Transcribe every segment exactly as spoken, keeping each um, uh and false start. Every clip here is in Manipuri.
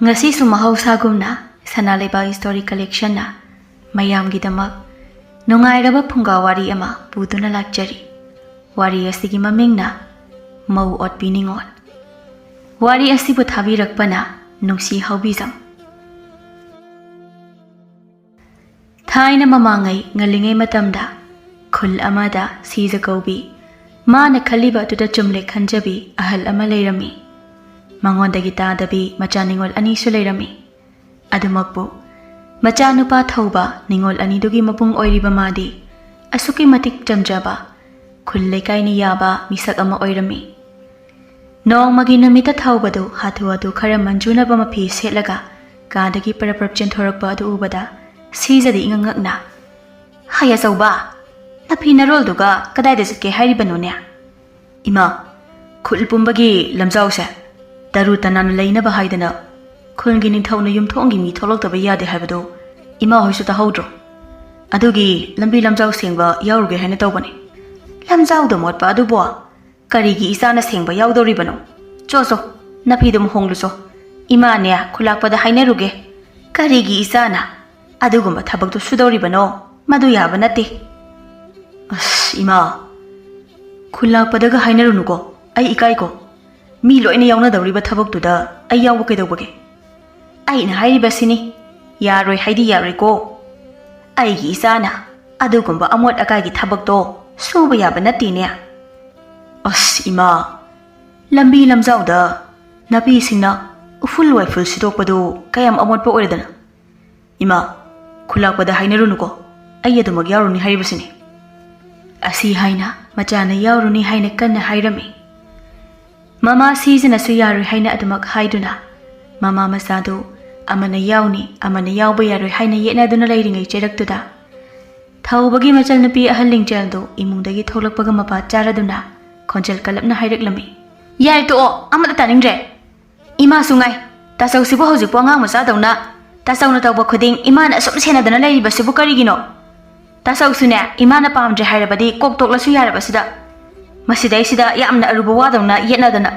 ꯉꯁꯤꯁꯨ ꯃꯍꯧꯁꯥꯒꯨꯝꯅ ꯁꯅꯥ ꯂꯩꯕꯥꯛ ꯁ꯭ꯇꯣꯔꯤ ꯀꯂꯦꯛꯁꯟꯅ ꯃꯌꯥꯝꯒꯤꯗꯃꯛ ꯅꯨꯡꯉꯥꯏꯔꯕ ꯐꯨꯡꯒꯥ ꯋꯥꯔꯤ ꯑꯃ ꯄꯨꯗꯨꯅ ꯂꯥꯛꯆꯔꯤ꯫ ꯋꯥꯔꯤ ꯑꯁꯤꯒꯤ ꯃꯃꯤꯡꯅ ꯃꯧ ꯑꯣꯠꯄꯤ ꯅꯤꯉꯣꯜ꯫ ꯋꯥꯔꯤ ꯑꯁꯤꯕꯨ ꯊꯥꯕꯤꯔꯛꯄꯅ ꯅꯨꯡꯁꯤ ꯍꯥꯎꯕꯤꯖꯝ꯫ ꯊꯥꯏꯅ ꯃꯃꯥꯡꯉꯩ ꯉꯜꯂꯤꯉꯩ ꯃꯇꯝꯗ ꯈꯨꯜ ꯑꯃꯗ ꯁꯤꯖ ꯀꯧꯕꯤ, ꯃꯥꯅ ꯈꯜꯂꯤꯕ ꯑꯗꯨꯗ ꯆꯨꯝꯂꯦ ꯈꯟꯖꯕꯤ ꯑꯍꯜ ꯑꯃ ꯂꯩꯔꯝꯃꯤ꯫ ꯃꯉꯣꯟꯗꯒꯤ ꯇꯥꯗꯕꯤ ꯃꯆꯥ ꯅꯤꯉꯣꯜ ꯑꯅꯤꯁꯨ ꯂꯩꯔꯝꯃꯤ꯫ ꯑꯗꯨꯃꯛꯄꯨ, ꯃꯆꯥꯅꯨꯄꯥ ꯊꯧꯕ ꯅꯤꯉꯣꯜ ꯑꯅꯤꯗꯨꯒꯤ ꯃꯄꯨꯡ ꯑꯣꯏꯔꯤꯕ ꯃꯥꯗꯤ ꯑꯁꯨꯛꯀꯤ ꯃꯇꯤꯛ ꯆꯝꯖꯕ, ꯈꯨꯜ ꯂꯩꯀꯥꯏꯅ ꯌꯥꯕ ꯃꯤꯁꯛ ꯑꯃ ꯑꯣꯏꯔꯝꯃꯤ꯫ ꯅꯣꯡꯃꯒꯤ ꯅꯨꯃꯤꯠꯇ ꯊꯧꯕꯗꯨ ꯍꯥꯊꯨ ꯍꯥꯊꯨ ꯈꯔ ꯃꯟꯖꯨꯅꯕ ꯃꯐꯤ ꯁꯦꯠꯂꯒ ꯀꯥꯗꯒꯤ ꯄꯔꯞ ꯄꯔꯞ ꯆꯦꯟꯊꯣꯔꯛꯄ ꯑꯗꯨ ꯎꯕꯗ ꯁꯤꯖꯗꯤ ꯏꯉꯛ ꯉꯛꯅ, "ꯍꯩ ꯑꯆꯧꯕ, ꯅꯐꯤ ꯅꯔꯣꯜꯗꯨꯒ ꯀꯗꯥꯏꯗ ꯆꯠꯀꯦ ꯍꯥꯏꯔꯤꯕꯅꯣꯅꯦ?" "ꯏꯃꯥ, ꯈꯨꯜ ꯄꯨꯝꯕꯒꯤ ꯂꯝꯖꯥꯎꯁꯦ ꯇꯔꯨ ꯇꯅꯥꯟꯅ ꯂꯩꯅꯕ ꯍꯥꯏꯗꯅ ꯈꯨꯜꯒꯤ ꯅꯤꯡꯊꯧꯅ ꯌꯨꯝꯊꯣꯡꯒꯤ ꯃꯤ ꯊꯣꯛꯂꯛꯇꯕ ꯌꯥꯗꯦ ꯍꯥꯏꯕꯗꯨ ꯏꯃꯥ ꯍꯣꯏꯁꯨ ꯇꯥꯍꯧꯗ꯭ꯔꯣ? ꯑꯗꯨꯒꯤ ꯂꯝꯕꯤ ꯂꯝꯖꯥꯎ ꯁꯦꯡꯕ ꯌꯥꯎꯔꯨꯒꯦ ꯍꯥꯏꯅ ꯇꯧꯕꯅꯤ꯫" "ꯂꯝꯖꯥꯎꯗ ꯃꯣꯠꯄ ꯑꯗꯨꯕꯨ ꯀꯔꯤꯒꯤ ꯏꯆꯥꯅ ꯁꯦꯡꯕ ꯌꯥꯎꯗꯧꯔꯤꯕꯅꯣ? ꯆꯣ ꯆꯣ, ꯅꯐꯤꯗꯨ ꯍꯣꯡꯂꯨ ꯆꯣ꯫ ꯏꯃꯥꯅꯦ ꯈꯨꯂꯥꯛꯄꯗ ꯍꯥꯏꯅꯔꯨꯒꯦ꯫ ꯀꯔꯤꯒꯤ ꯏꯆꯥꯅ ꯑꯗꯨꯒꯨꯝꯕ ꯊꯕꯛꯇꯨ ꯁꯨꯗꯧꯔꯤꯕꯅꯣ? ꯃꯗꯨ ꯌꯥꯕ ꯅꯠꯇꯦ꯫" "ꯑꯁ ꯏꯃꯥ, ꯈꯨꯜꯂꯥꯛꯄꯗꯒ ꯍꯥꯏꯅꯔꯨꯅꯨꯀꯣ, ꯑꯩ ꯏꯀꯥꯏꯀꯣ꯫ ꯃꯤ ꯂꯣꯏꯅ ꯌꯥꯎꯅꯗꯧꯔꯤꯕ ꯊꯕꯛꯇꯨꯗ ꯑꯩ ꯌꯥꯎꯕ ꯀꯩꯗꯧꯕꯒꯦ?" "ꯑꯩꯅ ꯍꯥꯏꯔꯤꯕꯁꯤꯅꯤ, ꯌꯥꯔꯣꯏ ꯍꯥꯏꯗꯤ ꯌꯥꯔꯣꯏꯀꯣ꯫ ꯑꯩꯒꯤ ꯏꯆꯥꯅ ꯑꯗꯨꯒꯨꯝꯕ ꯑꯃꯣꯠ ꯑꯀꯥꯏꯒꯤ ꯊꯕꯛꯇꯣ ꯁꯨꯕ ꯌꯥꯕ ꯅꯠꯇꯦꯅꯦ꯫" "ꯑꯁ ꯏꯃꯥ, ꯂꯝꯕꯤ ꯂꯝꯖꯥꯎꯗ ꯅꯥꯄꯤꯁꯤꯡꯅ ꯎꯐꯨꯜ ꯋꯥꯏꯐꯨꯜ ꯁꯤꯗꯣꯛꯄꯗꯨ ꯀꯌꯥꯝ ꯑꯃꯣꯠꯄ ꯑꯣꯏꯔꯗꯅ꯫ ꯏꯃꯥ, ꯈꯨꯂꯥꯛꯄꯗ ꯍꯥꯏꯅꯔꯨꯅꯨꯀꯣ, ꯑꯩ ꯑꯗꯨꯃꯛ ꯌꯥꯎꯔꯨꯅꯤ ꯍꯥꯏꯔꯤꯕꯁꯤꯅꯤ꯫" ꯑꯁꯤ ꯍꯥꯏꯅ ꯃꯆꯥꯅ ꯌꯥꯎꯔꯨꯅꯤ ꯍꯥꯏꯅ ꯀꯟꯅ ꯍꯥꯏꯔꯝꯃꯤ꯫ ꯃꯃꯥ ꯁꯤꯖꯅꯁꯨ ꯌꯥꯔꯣꯏ ꯍꯥꯏꯅ ꯑꯗꯨꯃꯛ ꯍꯥꯏꯗꯨꯅ ꯃꯃꯥ ꯃꯆꯥꯗꯨ ꯑꯃꯅ ꯌꯥꯎꯅꯤ, ꯑꯃꯅ ꯌꯥꯎꯕ ꯌꯥꯔꯣꯏ ꯍꯥꯏꯅ ꯌꯦꯠꯅꯗꯨꯅ ꯂꯩꯔꯤꯉꯩ ꯆꯩꯔꯛꯇꯨꯗ ꯊꯧꯕꯒꯤ ꯃꯆꯜꯅꯨꯄꯤ ꯑꯍꯜ ꯂꯤꯡꯖꯦꯜꯗꯨ ꯏꯃꯨꯡꯗꯒꯤ ꯊꯣꯛꯂꯛꯄꯒ ꯃꯄꯥ ꯆꯥꯔꯗꯨꯅ ꯈꯣꯟꯖꯦꯜ ꯀꯜꯂꯞꯅ ꯍꯥꯏꯔꯛꯂꯝꯃꯤ꯫ "ꯌꯥꯔꯦ ꯇꯣꯛꯑꯣ, ꯑꯃꯠꯇ ꯇꯥꯅꯤꯡꯗ꯭ꯔꯦ꯫ ꯏꯃꯥꯁꯨ ꯉꯥꯏ, ꯇꯥꯆꯧꯁꯤꯕꯨ ꯍꯧꯖꯤꯛꯄꯨ ꯑꯉꯥꯡ ꯃꯆꯥꯗꯧꯅ ꯇꯥꯆꯧꯅ ꯇꯧꯕ ꯈꯨꯗꯤꯡ ꯏꯃꯥꯅ ꯑꯁꯨꯝ ꯁꯦꯟꯅꯗꯅ ꯂꯩꯔꯤꯕꯁꯤꯕꯨ ꯀꯔꯤꯒꯤꯅꯣ? ꯇꯥꯆꯧꯁꯨꯅꯦ, ꯏꯃꯥꯅ ꯄꯥꯝꯗ꯭ꯔꯦ ꯍꯥꯏꯔꯕꯗꯤ ꯀꯣꯛ ꯇꯣꯛꯂꯁꯨ ꯌꯥꯔꯕꯁꯤꯗ꯫ ꯃꯁꯤꯗꯩꯁꯤꯗ ꯌꯥꯝꯅ ꯑꯔꯨꯕ ꯋꯥꯗꯧꯅ ꯌꯦꯠꯅꯗꯅ꯫"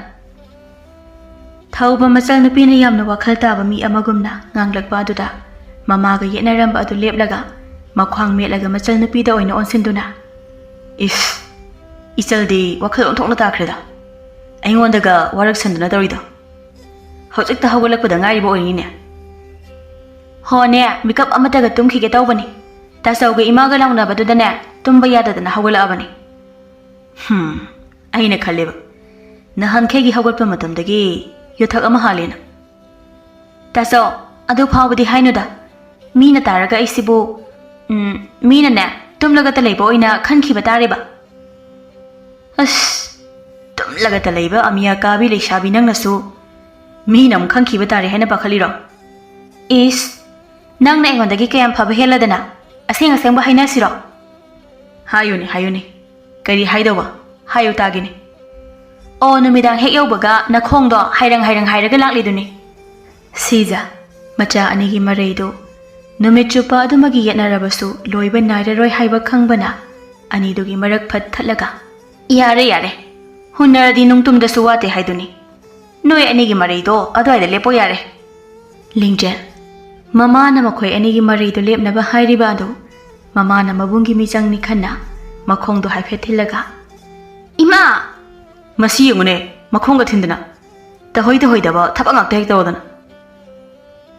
ꯊꯧꯕ ꯃꯆꯜꯅꯨꯄꯤꯅ ꯌꯥꯝꯅ ꯋꯥꯈꯜ ꯇꯥꯕ ꯃꯤ ꯑꯃꯒꯨꯝꯅ ꯉꯥꯡꯂꯛꯄ ꯑꯗꯨꯗ ꯃꯃꯥꯒ ꯌꯦꯠꯅꯔꯝꯕ ꯑꯗꯨ ꯂꯦꯞꯂꯒ ꯃꯈ꯭ꯋꯥꯡ ꯃꯦꯠꯂꯒ ꯃꯆꯜꯅꯨꯄꯤꯗ ꯑꯣꯏꯅ ꯑꯣꯟꯁꯤꯟꯗꯨꯅ, "ꯏꯁ, ꯏꯆꯜꯗꯤ ꯋꯥꯈꯜ ꯑꯣꯟꯊꯣꯛꯅ ꯇꯥꯈ꯭ꯔꯦꯗ꯫ ꯑꯩꯉꯣꯟꯗꯒ ꯋꯥꯔꯛꯁꯟꯗꯨꯅ ꯇꯧꯔꯤꯗꯣ꯫ ꯍꯧꯖꯤꯛꯇ ꯍꯧꯒꯠꯂꯛꯄꯗ ꯉꯥꯏꯔꯤꯕ ꯑꯣꯏꯔꯤꯅꯤꯅꯦ꯫ ꯍꯣꯅꯦ, ꯃꯤꯀꯞ ꯑꯃꯠꯇꯒ ꯇꯨꯝꯈꯤꯒꯦ ꯇꯧꯕꯅꯤ꯫ ꯇꯥꯆꯧꯒ ꯏꯃꯥꯒ ꯂꯥꯎꯅꯕꯗꯨꯗꯅꯦ, ꯇꯨꯝꯕ ꯌꯥꯗꯗꯅ ꯍꯧꯒꯠꯂꯛꯑꯕꯅꯤ꯫ ꯍꯝ, ꯑꯩꯅ ꯈꯜꯂꯦꯕ, ꯅꯍꯥꯟꯈꯩꯒꯤ ꯍꯧꯒꯠꯄ ꯃꯇꯝꯗꯒꯤ ꯌꯨꯊꯛ ꯑꯃ ꯍꯥꯜꯂꯦꯅ꯫ ꯇꯥꯆꯧ, ꯑꯗꯨ ꯐꯥꯎꯕꯗꯤ ꯍꯥꯏꯅꯨꯗ꯫ ꯃꯤꯅ ꯇꯥꯔꯒ ꯑꯩꯁꯤꯕꯨ, ꯎꯝ, ꯃꯤꯅꯅꯦ, ꯇꯨꯝꯂꯒꯇ ꯂꯩꯕ ꯑꯣꯏꯅ ꯈꯟꯈꯤꯕ ꯇꯥꯔꯦꯕ꯫ ꯑꯁ, ꯇꯨꯝꯂꯒꯇ ꯂꯩꯕ ꯑꯃꯤꯌꯥ ꯀꯥꯕꯤ ꯂꯩꯁꯥꯕꯤ ꯅꯪꯅꯁꯨ ꯃꯤꯅ ꯑꯃꯨꯛ ꯈꯟꯈꯤꯕ ꯇꯥꯔꯦ ꯍꯥꯏꯅ ꯄꯥꯈꯠꯂꯤꯔꯣ? ꯏꯁ, ꯅꯪꯅ ꯑꯩꯉꯣꯟꯗꯒꯤ ꯀꯌꯥꯝ ꯐꯕ ꯍꯦꯜꯂꯗꯅ? ꯑꯁꯦꯡ ꯑꯁꯦꯡꯕ ꯍꯥꯏꯅꯁꯤꯔꯣ? ꯍꯥꯏꯌꯨꯅꯦ, ꯍꯥꯏꯌꯨꯅꯦ꯫ ꯀꯔꯤ ꯍꯥꯏꯗꯧꯕ? ꯍꯥꯏꯌꯨ ꯇꯥꯒꯦꯅꯦ꯫ ꯑꯣ, ꯅꯨꯃꯤꯗꯥꯡ ꯍꯦꯛ ꯌꯧꯕꯒ ꯅꯈꯣꯡꯗꯣ ꯍꯥꯏꯔꯪ ꯍꯥꯏꯔꯪ ꯍꯥꯏꯔꯒ ꯂꯥꯛꯂꯤꯗꯨꯅꯤ꯫ ꯁꯤꯖ, ꯃꯆꯥ ꯑꯅꯤꯒꯤ ꯃꯔꯩꯗꯨ ꯅꯨꯃꯤꯠ ꯆꯨꯞꯄ ꯑꯗꯨꯃꯒꯤ ꯌꯦꯠꯅꯔꯕꯁꯨ ꯂꯣꯏꯕ ꯅꯥꯏꯔꯔꯣꯏ ꯍꯥꯏꯕ ꯈꯪꯕꯅ ꯑꯅꯤꯗꯨꯒꯤ ꯃꯔꯛ ꯐꯠ ꯊꯠꯂꯒ, "ꯌꯥꯔꯦ, ꯌꯥꯔꯦ꯫ ꯍꯨꯟꯅꯔꯗꯤ ꯅꯨꯡꯇꯨꯝꯗꯁꯨ ꯋꯥꯠꯇꯦ ꯍꯥꯏꯗꯨꯅꯤ꯫ ꯅꯣꯏ ꯑꯅꯤꯒꯤ ꯃꯔꯩꯗꯣ ꯑꯗꯨꯋꯥꯏꯗ ꯂꯦꯞꯄꯣ ꯌꯥꯔꯦ꯫" ꯂꯤꯡꯖꯦꯜ꯫ ꯃꯃꯥꯅ ꯃꯈꯣꯏ ꯑꯅꯤꯒꯤ ꯃꯔꯩꯗꯨ ꯂꯦꯞꯅꯕ ꯍꯥꯏꯔꯤꯕ ꯑꯗꯨ ꯃꯃꯥꯅ ꯃꯕꯨꯡꯒꯤ ꯃꯤꯆꯪꯅꯤ ꯈꯟꯅ ꯃꯈꯣꯡꯗꯣ ꯍꯥꯏꯐꯦꯠ ꯊꯤꯜꯂꯒ, "ꯏꯃꯥ!" "ꯃꯁꯤ ꯌꯦꯡꯉꯨꯅꯦ, ꯃꯈꯣꯡꯒ ꯊꯤꯟꯗꯅ꯫ ꯇꯍꯣꯏ ꯇꯍꯣꯏꯗꯕ ꯊꯕꯛ ꯉꯥꯛꯇ ꯍꯦꯛ ꯇꯧꯗꯅ꯫"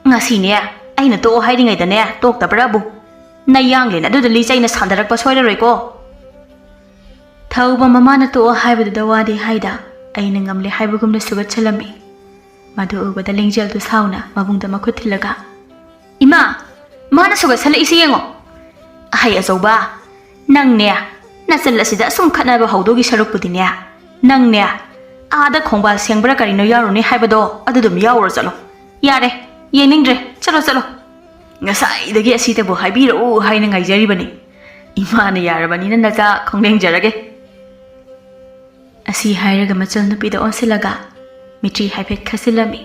"ꯉꯁꯤꯅꯦ, ꯑꯩꯅ ꯇꯣꯛꯑꯣ ꯍꯥꯏꯔꯤꯉꯩꯗꯅꯦ ꯇꯣꯛꯇꯕ꯭ꯔꯥꯕꯨ? ꯅꯌꯥꯡꯂꯦꯟ ꯑꯗꯨꯗ ꯂꯤꯆꯩꯅ ꯁꯥꯟꯗꯔꯛꯄ ꯁꯣꯏꯔꯔꯣꯏꯀꯣ꯫" ꯊꯧꯕ ꯃꯃꯥꯅ ꯇꯣꯛꯑꯣ ꯍꯥꯏꯕꯗꯨꯗ ꯋꯥꯗꯦ ꯍꯥꯏꯗ ꯑꯩꯅ ꯉꯝꯂꯦ ꯍꯥꯏꯕꯒꯨꯝꯅ ꯁꯨꯒꯠꯁꯜꯂꯝꯃꯤ꯫ ꯃꯗꯨ ꯎꯕꯗ ꯂꯤꯡꯖꯦꯜꯗꯨ ꯁꯥꯎꯅ ꯃꯕꯨꯡꯗ ꯃꯈꯨꯠ ꯊꯤꯜꯂꯒ, "ꯏꯃꯥ! ꯃꯥꯅ ꯁꯨꯒꯠꯁꯜꯂꯛꯏꯁꯤ ꯌꯦꯡꯉꯣ꯫ ꯑꯍꯩ ꯑꯆꯧꯕ, ꯅꯪꯅꯦ, ꯅꯆꯜ ꯑꯁꯤꯗ ꯑꯁꯨꯝ ꯈꯠꯅꯕ ꯍꯧꯗꯧꯒꯤ ꯁꯔꯨꯛꯄꯨꯗꯤꯅꯦ, ꯅꯪꯅꯦ, ꯑꯥꯗ ꯈꯣꯡꯕꯥꯜ ꯁꯦꯡꯕ꯭ꯔꯥ ꯀꯔꯤꯅꯣ ꯌꯥꯎꯔꯨꯅꯤ ꯍꯥꯏꯕꯗꯣ ꯑꯗꯨꯗꯨꯝ ꯌꯥꯎꯔꯨꯔ ꯆꯠꯂꯣ꯫ ꯌꯥꯔꯦ, ꯌꯦꯡꯅꯤꯡꯗ꯭ꯔꯦ, ꯆꯠꯂꯣ, ꯆꯠꯂꯣ꯫ ꯉꯁꯥꯏꯗꯒꯤ ꯑꯁꯤꯗꯕꯨ ꯍꯥꯏꯕꯤꯔꯛꯎ ꯍꯥꯏꯅ ꯉꯥꯏꯖꯔꯤꯕꯅꯤ꯫ ꯏꯃꯥꯅ ꯌꯥꯔꯕꯅꯤꯅ ꯅꯆꯥ ꯈꯣꯡꯂꯦꯡꯖꯔꯒꯦ꯫" ꯑꯁꯤ ꯍꯥꯏꯔꯒ ꯃꯆꯜꯅꯨꯄꯤꯗ ꯑꯣꯟꯁꯤꯜꯂꯒ ꯃꯤꯠꯆꯤ ꯍꯥꯏꯐꯦꯠ ꯈꯠꯆꯤꯜꯂꯝꯃꯤ꯫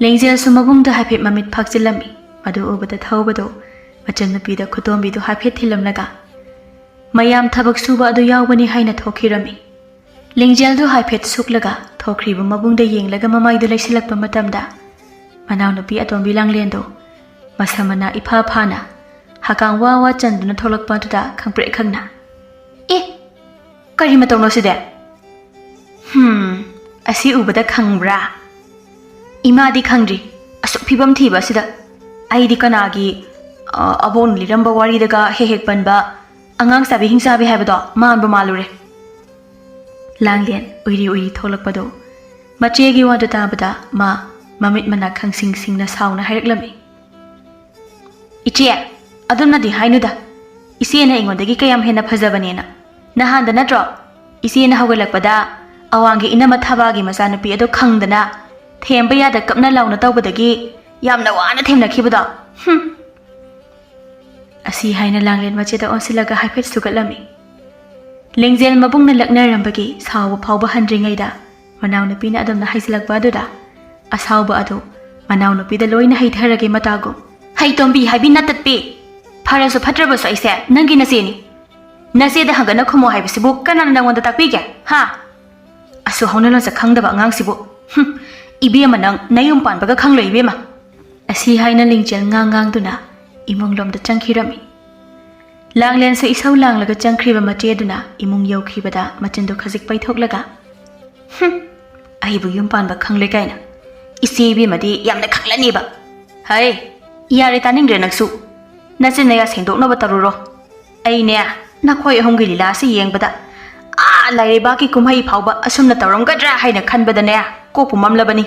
ꯂꯦꯡꯖꯦꯜꯁꯨ ꯃꯕꯨꯡꯗ ꯍꯥꯏꯐꯦꯠ ꯃꯃꯤꯠ ꯐꯥꯛꯆꯤꯜꯂꯝꯃꯤ꯫ ꯃꯗꯨ ꯎꯕꯗ ꯊꯧꯕꯗꯨ ꯃꯆꯜꯅꯨꯄꯤꯗ ꯈꯨꯗꯣꯝꯕꯤꯗꯨ ꯍꯥꯏꯐꯦꯠ ꯊꯤꯜꯂꯝꯂꯒ, "ꯃꯌꯥꯝ ꯊꯕꯛ ꯁꯨꯕ ꯑꯗꯨ ꯌꯥꯎꯕꯅꯤ" ꯍꯥꯏꯅ ꯊꯣꯛꯈꯤꯔꯝꯃꯤ꯫ ꯂꯦꯡꯖꯦꯜꯗꯨ ꯍꯥꯏꯐꯦꯠ ꯁꯨꯛꯂꯒ ꯍꯧꯈ꯭ꯔꯤꯕ ꯃꯕꯨꯡꯗ ꯌꯦꯡꯂꯒ ꯃꯃꯥꯏꯗꯨ ꯂꯩꯁꯤꯜꯂꯛꯄ ꯃꯇꯝꯗ, ꯃꯅꯥꯎꯅꯨꯄꯤ ꯑꯇꯣꯝꯕꯤ ꯂꯥꯡꯂꯦꯟꯗꯣ ꯃꯁꯝ ꯃꯅꯥ ꯏꯐꯥ ꯐꯥꯅ ꯍꯀꯥꯡ ꯋꯥ ꯋꯥ ꯆꯟꯗꯨꯅ ꯊꯣꯛꯂꯛꯄ ꯑꯗꯨꯗ ꯈꯪꯄ꯭ꯔꯦꯛ ꯈꯪꯅ, "ꯑꯦ, ꯀꯔꯤ ꯃꯇꯧꯅꯣ ꯁꯤꯗꯤ? ꯍꯝ, ꯑꯁꯤ ꯎꯕꯗ ꯈꯪꯕ꯭ꯔꯥ? ꯏꯃꯥꯗꯤ ꯈꯪꯗ꯭ꯔꯤ꯫ ꯑꯁꯨꯛ ꯐꯤꯕꯝ ꯊꯤꯕ ꯑꯁꯤꯗ ꯑꯩꯗꯤ ꯀꯅꯥꯒꯤ, ꯑ, ꯑꯕꯣꯛꯅ ꯂꯤꯔꯝꯕ ꯋꯥꯔꯤꯗꯒ ꯍꯦꯛ ꯍꯦꯛ ꯄꯟꯕ ꯑꯉꯥꯡ ꯆꯥꯕꯤ ꯍꯤꯡꯆꯥꯕꯤ ꯍꯥꯏꯕꯗꯣ ꯃꯥꯟꯕꯨ ꯃꯥꯜꯂꯨꯔꯦ"꯫ ꯂꯥꯡꯂꯦꯟ ꯎꯏꯔꯤ ꯎꯏꯔꯤ ꯊꯣꯛꯂꯛꯄꯗꯨ ꯃꯆꯦꯒꯤ ꯋꯥꯗꯨ ꯇꯥꯕꯗ ꯃꯥ ꯃꯃꯤꯠ ꯃꯅꯥ ꯈꯪꯁꯤꯡ ꯁꯤꯡꯅ ꯁꯥꯎꯅ ꯍꯥꯏꯔꯛꯂꯝꯃꯤ꯫ "ꯏꯆꯦ, ꯑꯗꯨꯝꯅꯗꯤ ꯍꯥꯏꯅꯨꯗ꯫ ꯏꯆꯦꯅ ꯑꯩꯉꯣꯟꯗꯒꯤ ꯀꯌꯥꯝ ꯍꯦꯟꯅ ꯐꯖꯕꯅꯦꯅ꯫ ꯅꯍꯥꯟꯗ ꯅꯠꯇ꯭ꯔꯣ ꯏꯆꯦꯅ ꯍꯧꯒꯠꯂꯛꯄꯗ ꯑꯋꯥꯡꯒꯤ ꯏꯅꯝꯃ ꯊꯥꯕꯥꯒꯤ ꯃꯆꯥꯅꯨꯄꯤ ꯑꯗꯨ ꯈꯪꯗꯅ ꯊꯦꯝꯕ ꯌꯥꯗ ꯀꯞꯅ ꯂꯥꯎꯅ ꯇꯧꯕꯗꯒꯤ ꯌꯥꯝꯅ ꯋꯥꯅ ꯊꯦꯝꯅꯈꯤꯕꯗꯣ? ꯍꯨꯝ!" ꯑꯁꯤ ꯍꯥꯏꯅ ꯂꯥꯡꯂꯦꯟ ꯃꯆꯦꯗ ꯑꯣꯟꯁꯤꯜꯂꯒ ꯍꯥꯏꯐꯦꯠ ꯁꯨꯒꯠꯂꯝꯃꯤ꯫ ꯂꯦꯡꯖꯦꯜ ꯃꯕꯨꯡꯅ ꯂꯛꯅꯔꯝꯕꯒꯤ ꯁꯥꯎꯕ ꯐꯥꯎꯕ ꯍꯟꯗ꯭ꯔꯤꯉꯩꯗ ꯃꯅꯥꯎꯅꯨꯄꯤꯅ ꯑꯗꯨꯝꯅ ꯍꯥꯏꯖꯤꯜꯂꯛꯄ ꯑꯗꯨꯗ ꯑꯁꯥꯎꯕ ꯑꯗꯨ ꯃꯅꯥꯎꯅꯨꯄꯤꯗ ꯂꯣꯏꯅ ꯍꯩꯊꯔꯒꯦ ꯃꯇꯥꯒꯨꯝ꯫ "ꯍꯩ ꯇꯣꯝꯕꯤ ꯍꯥꯏꯕꯤ ꯅꯠꯇꯠꯄꯤ! ꯐꯔꯁꯨ ꯐꯠꯇ꯭ꯔꯕꯁꯨ ꯑꯩꯁꯦ ꯅꯪꯒꯤ ꯅꯆꯦꯅꯤ꯫ ꯅꯆꯦꯗ ꯍꯪꯒꯠꯅ ꯈꯨꯝꯃꯣ ꯍꯥꯏꯕꯁꯤꯕꯨ ꯀꯅꯥꯅ ꯅꯪꯉꯣꯟꯗ ꯇꯥꯛꯄꯤꯒꯦ? ꯍꯥ? ꯑꯁꯨ ꯍꯧꯅ ꯂꯣꯟꯆꯠ ꯈꯪꯗꯕ ꯑꯉꯥꯡꯁꯤꯕꯨ꯫ ꯍꯨꯝ! ꯏꯕꯦꯝꯃ, ꯅꯪ ꯅꯌꯨꯝ ꯄꯥꯟꯕꯒ ꯈꯪꯂꯣꯏ, ꯏꯕꯦꯝꯃ"꯫ ꯑꯁꯤ ꯍꯥꯏꯅ ꯂꯤꯡꯖꯦꯜ ꯉꯥꯡ ꯉꯥꯡꯗꯨꯅ ꯏꯃꯨꯡꯂꯣꯝꯗ ꯆꯪꯈꯤꯔꯝꯃꯤ꯫ ꯂꯥꯡꯂꯦꯟꯁꯨ ꯏꯁꯧ ꯂꯥꯡꯂꯒ ꯆꯪꯈ꯭ꯔꯤꯕ ꯃꯆꯦꯗꯨꯅ ꯏꯃꯨꯡ ꯌꯧꯈꯤꯕꯗ ꯃꯆꯤꯟꯗꯨ ꯈꯖꯤꯛ ꯄꯩꯊꯣꯛꯂꯒ, "ꯍꯨꯝ! ꯑꯩꯕꯨ ꯌꯨꯝ ꯄꯥꯟꯕ ꯈꯪꯂꯣꯏ ꯀꯥꯏꯅ꯫ ꯏꯆꯦ ꯏꯕꯦꯝꯃꯗꯤ ꯌꯥꯝꯅ ꯈꯪꯂꯅꯦꯕ꯫ ꯍꯩ, ꯌꯥꯔꯦ, ꯇꯥꯅꯤꯡꯗ꯭ꯔꯦ ꯅꯪꯁꯨ꯫ ꯅꯆꯤꯟ ꯅꯌꯥ ꯁꯦꯡꯗꯣꯛꯅꯕ ꯇꯧꯔꯨꯔꯣ꯫ ꯑꯩꯅꯦ, ꯅꯈꯣꯏ ꯑꯍꯨꯝꯒꯤ ꯂꯤꯂꯥꯁꯤ ꯌꯦꯡꯕꯗ ꯑꯥ ꯂꯥꯏꯔꯩꯕꯥꯛꯀꯤ ꯀꯨꯝꯍꯩ ꯐꯥꯎꯕ ꯑꯁꯨꯝꯅ ꯇꯧꯔꯝꯒꯗ꯭ꯔꯥ ꯍꯥꯏꯅ ꯈꯟꯕꯗꯅꯦ ꯀꯣꯛꯄꯨ ꯃꯝꯂꯕꯅꯤ"꯫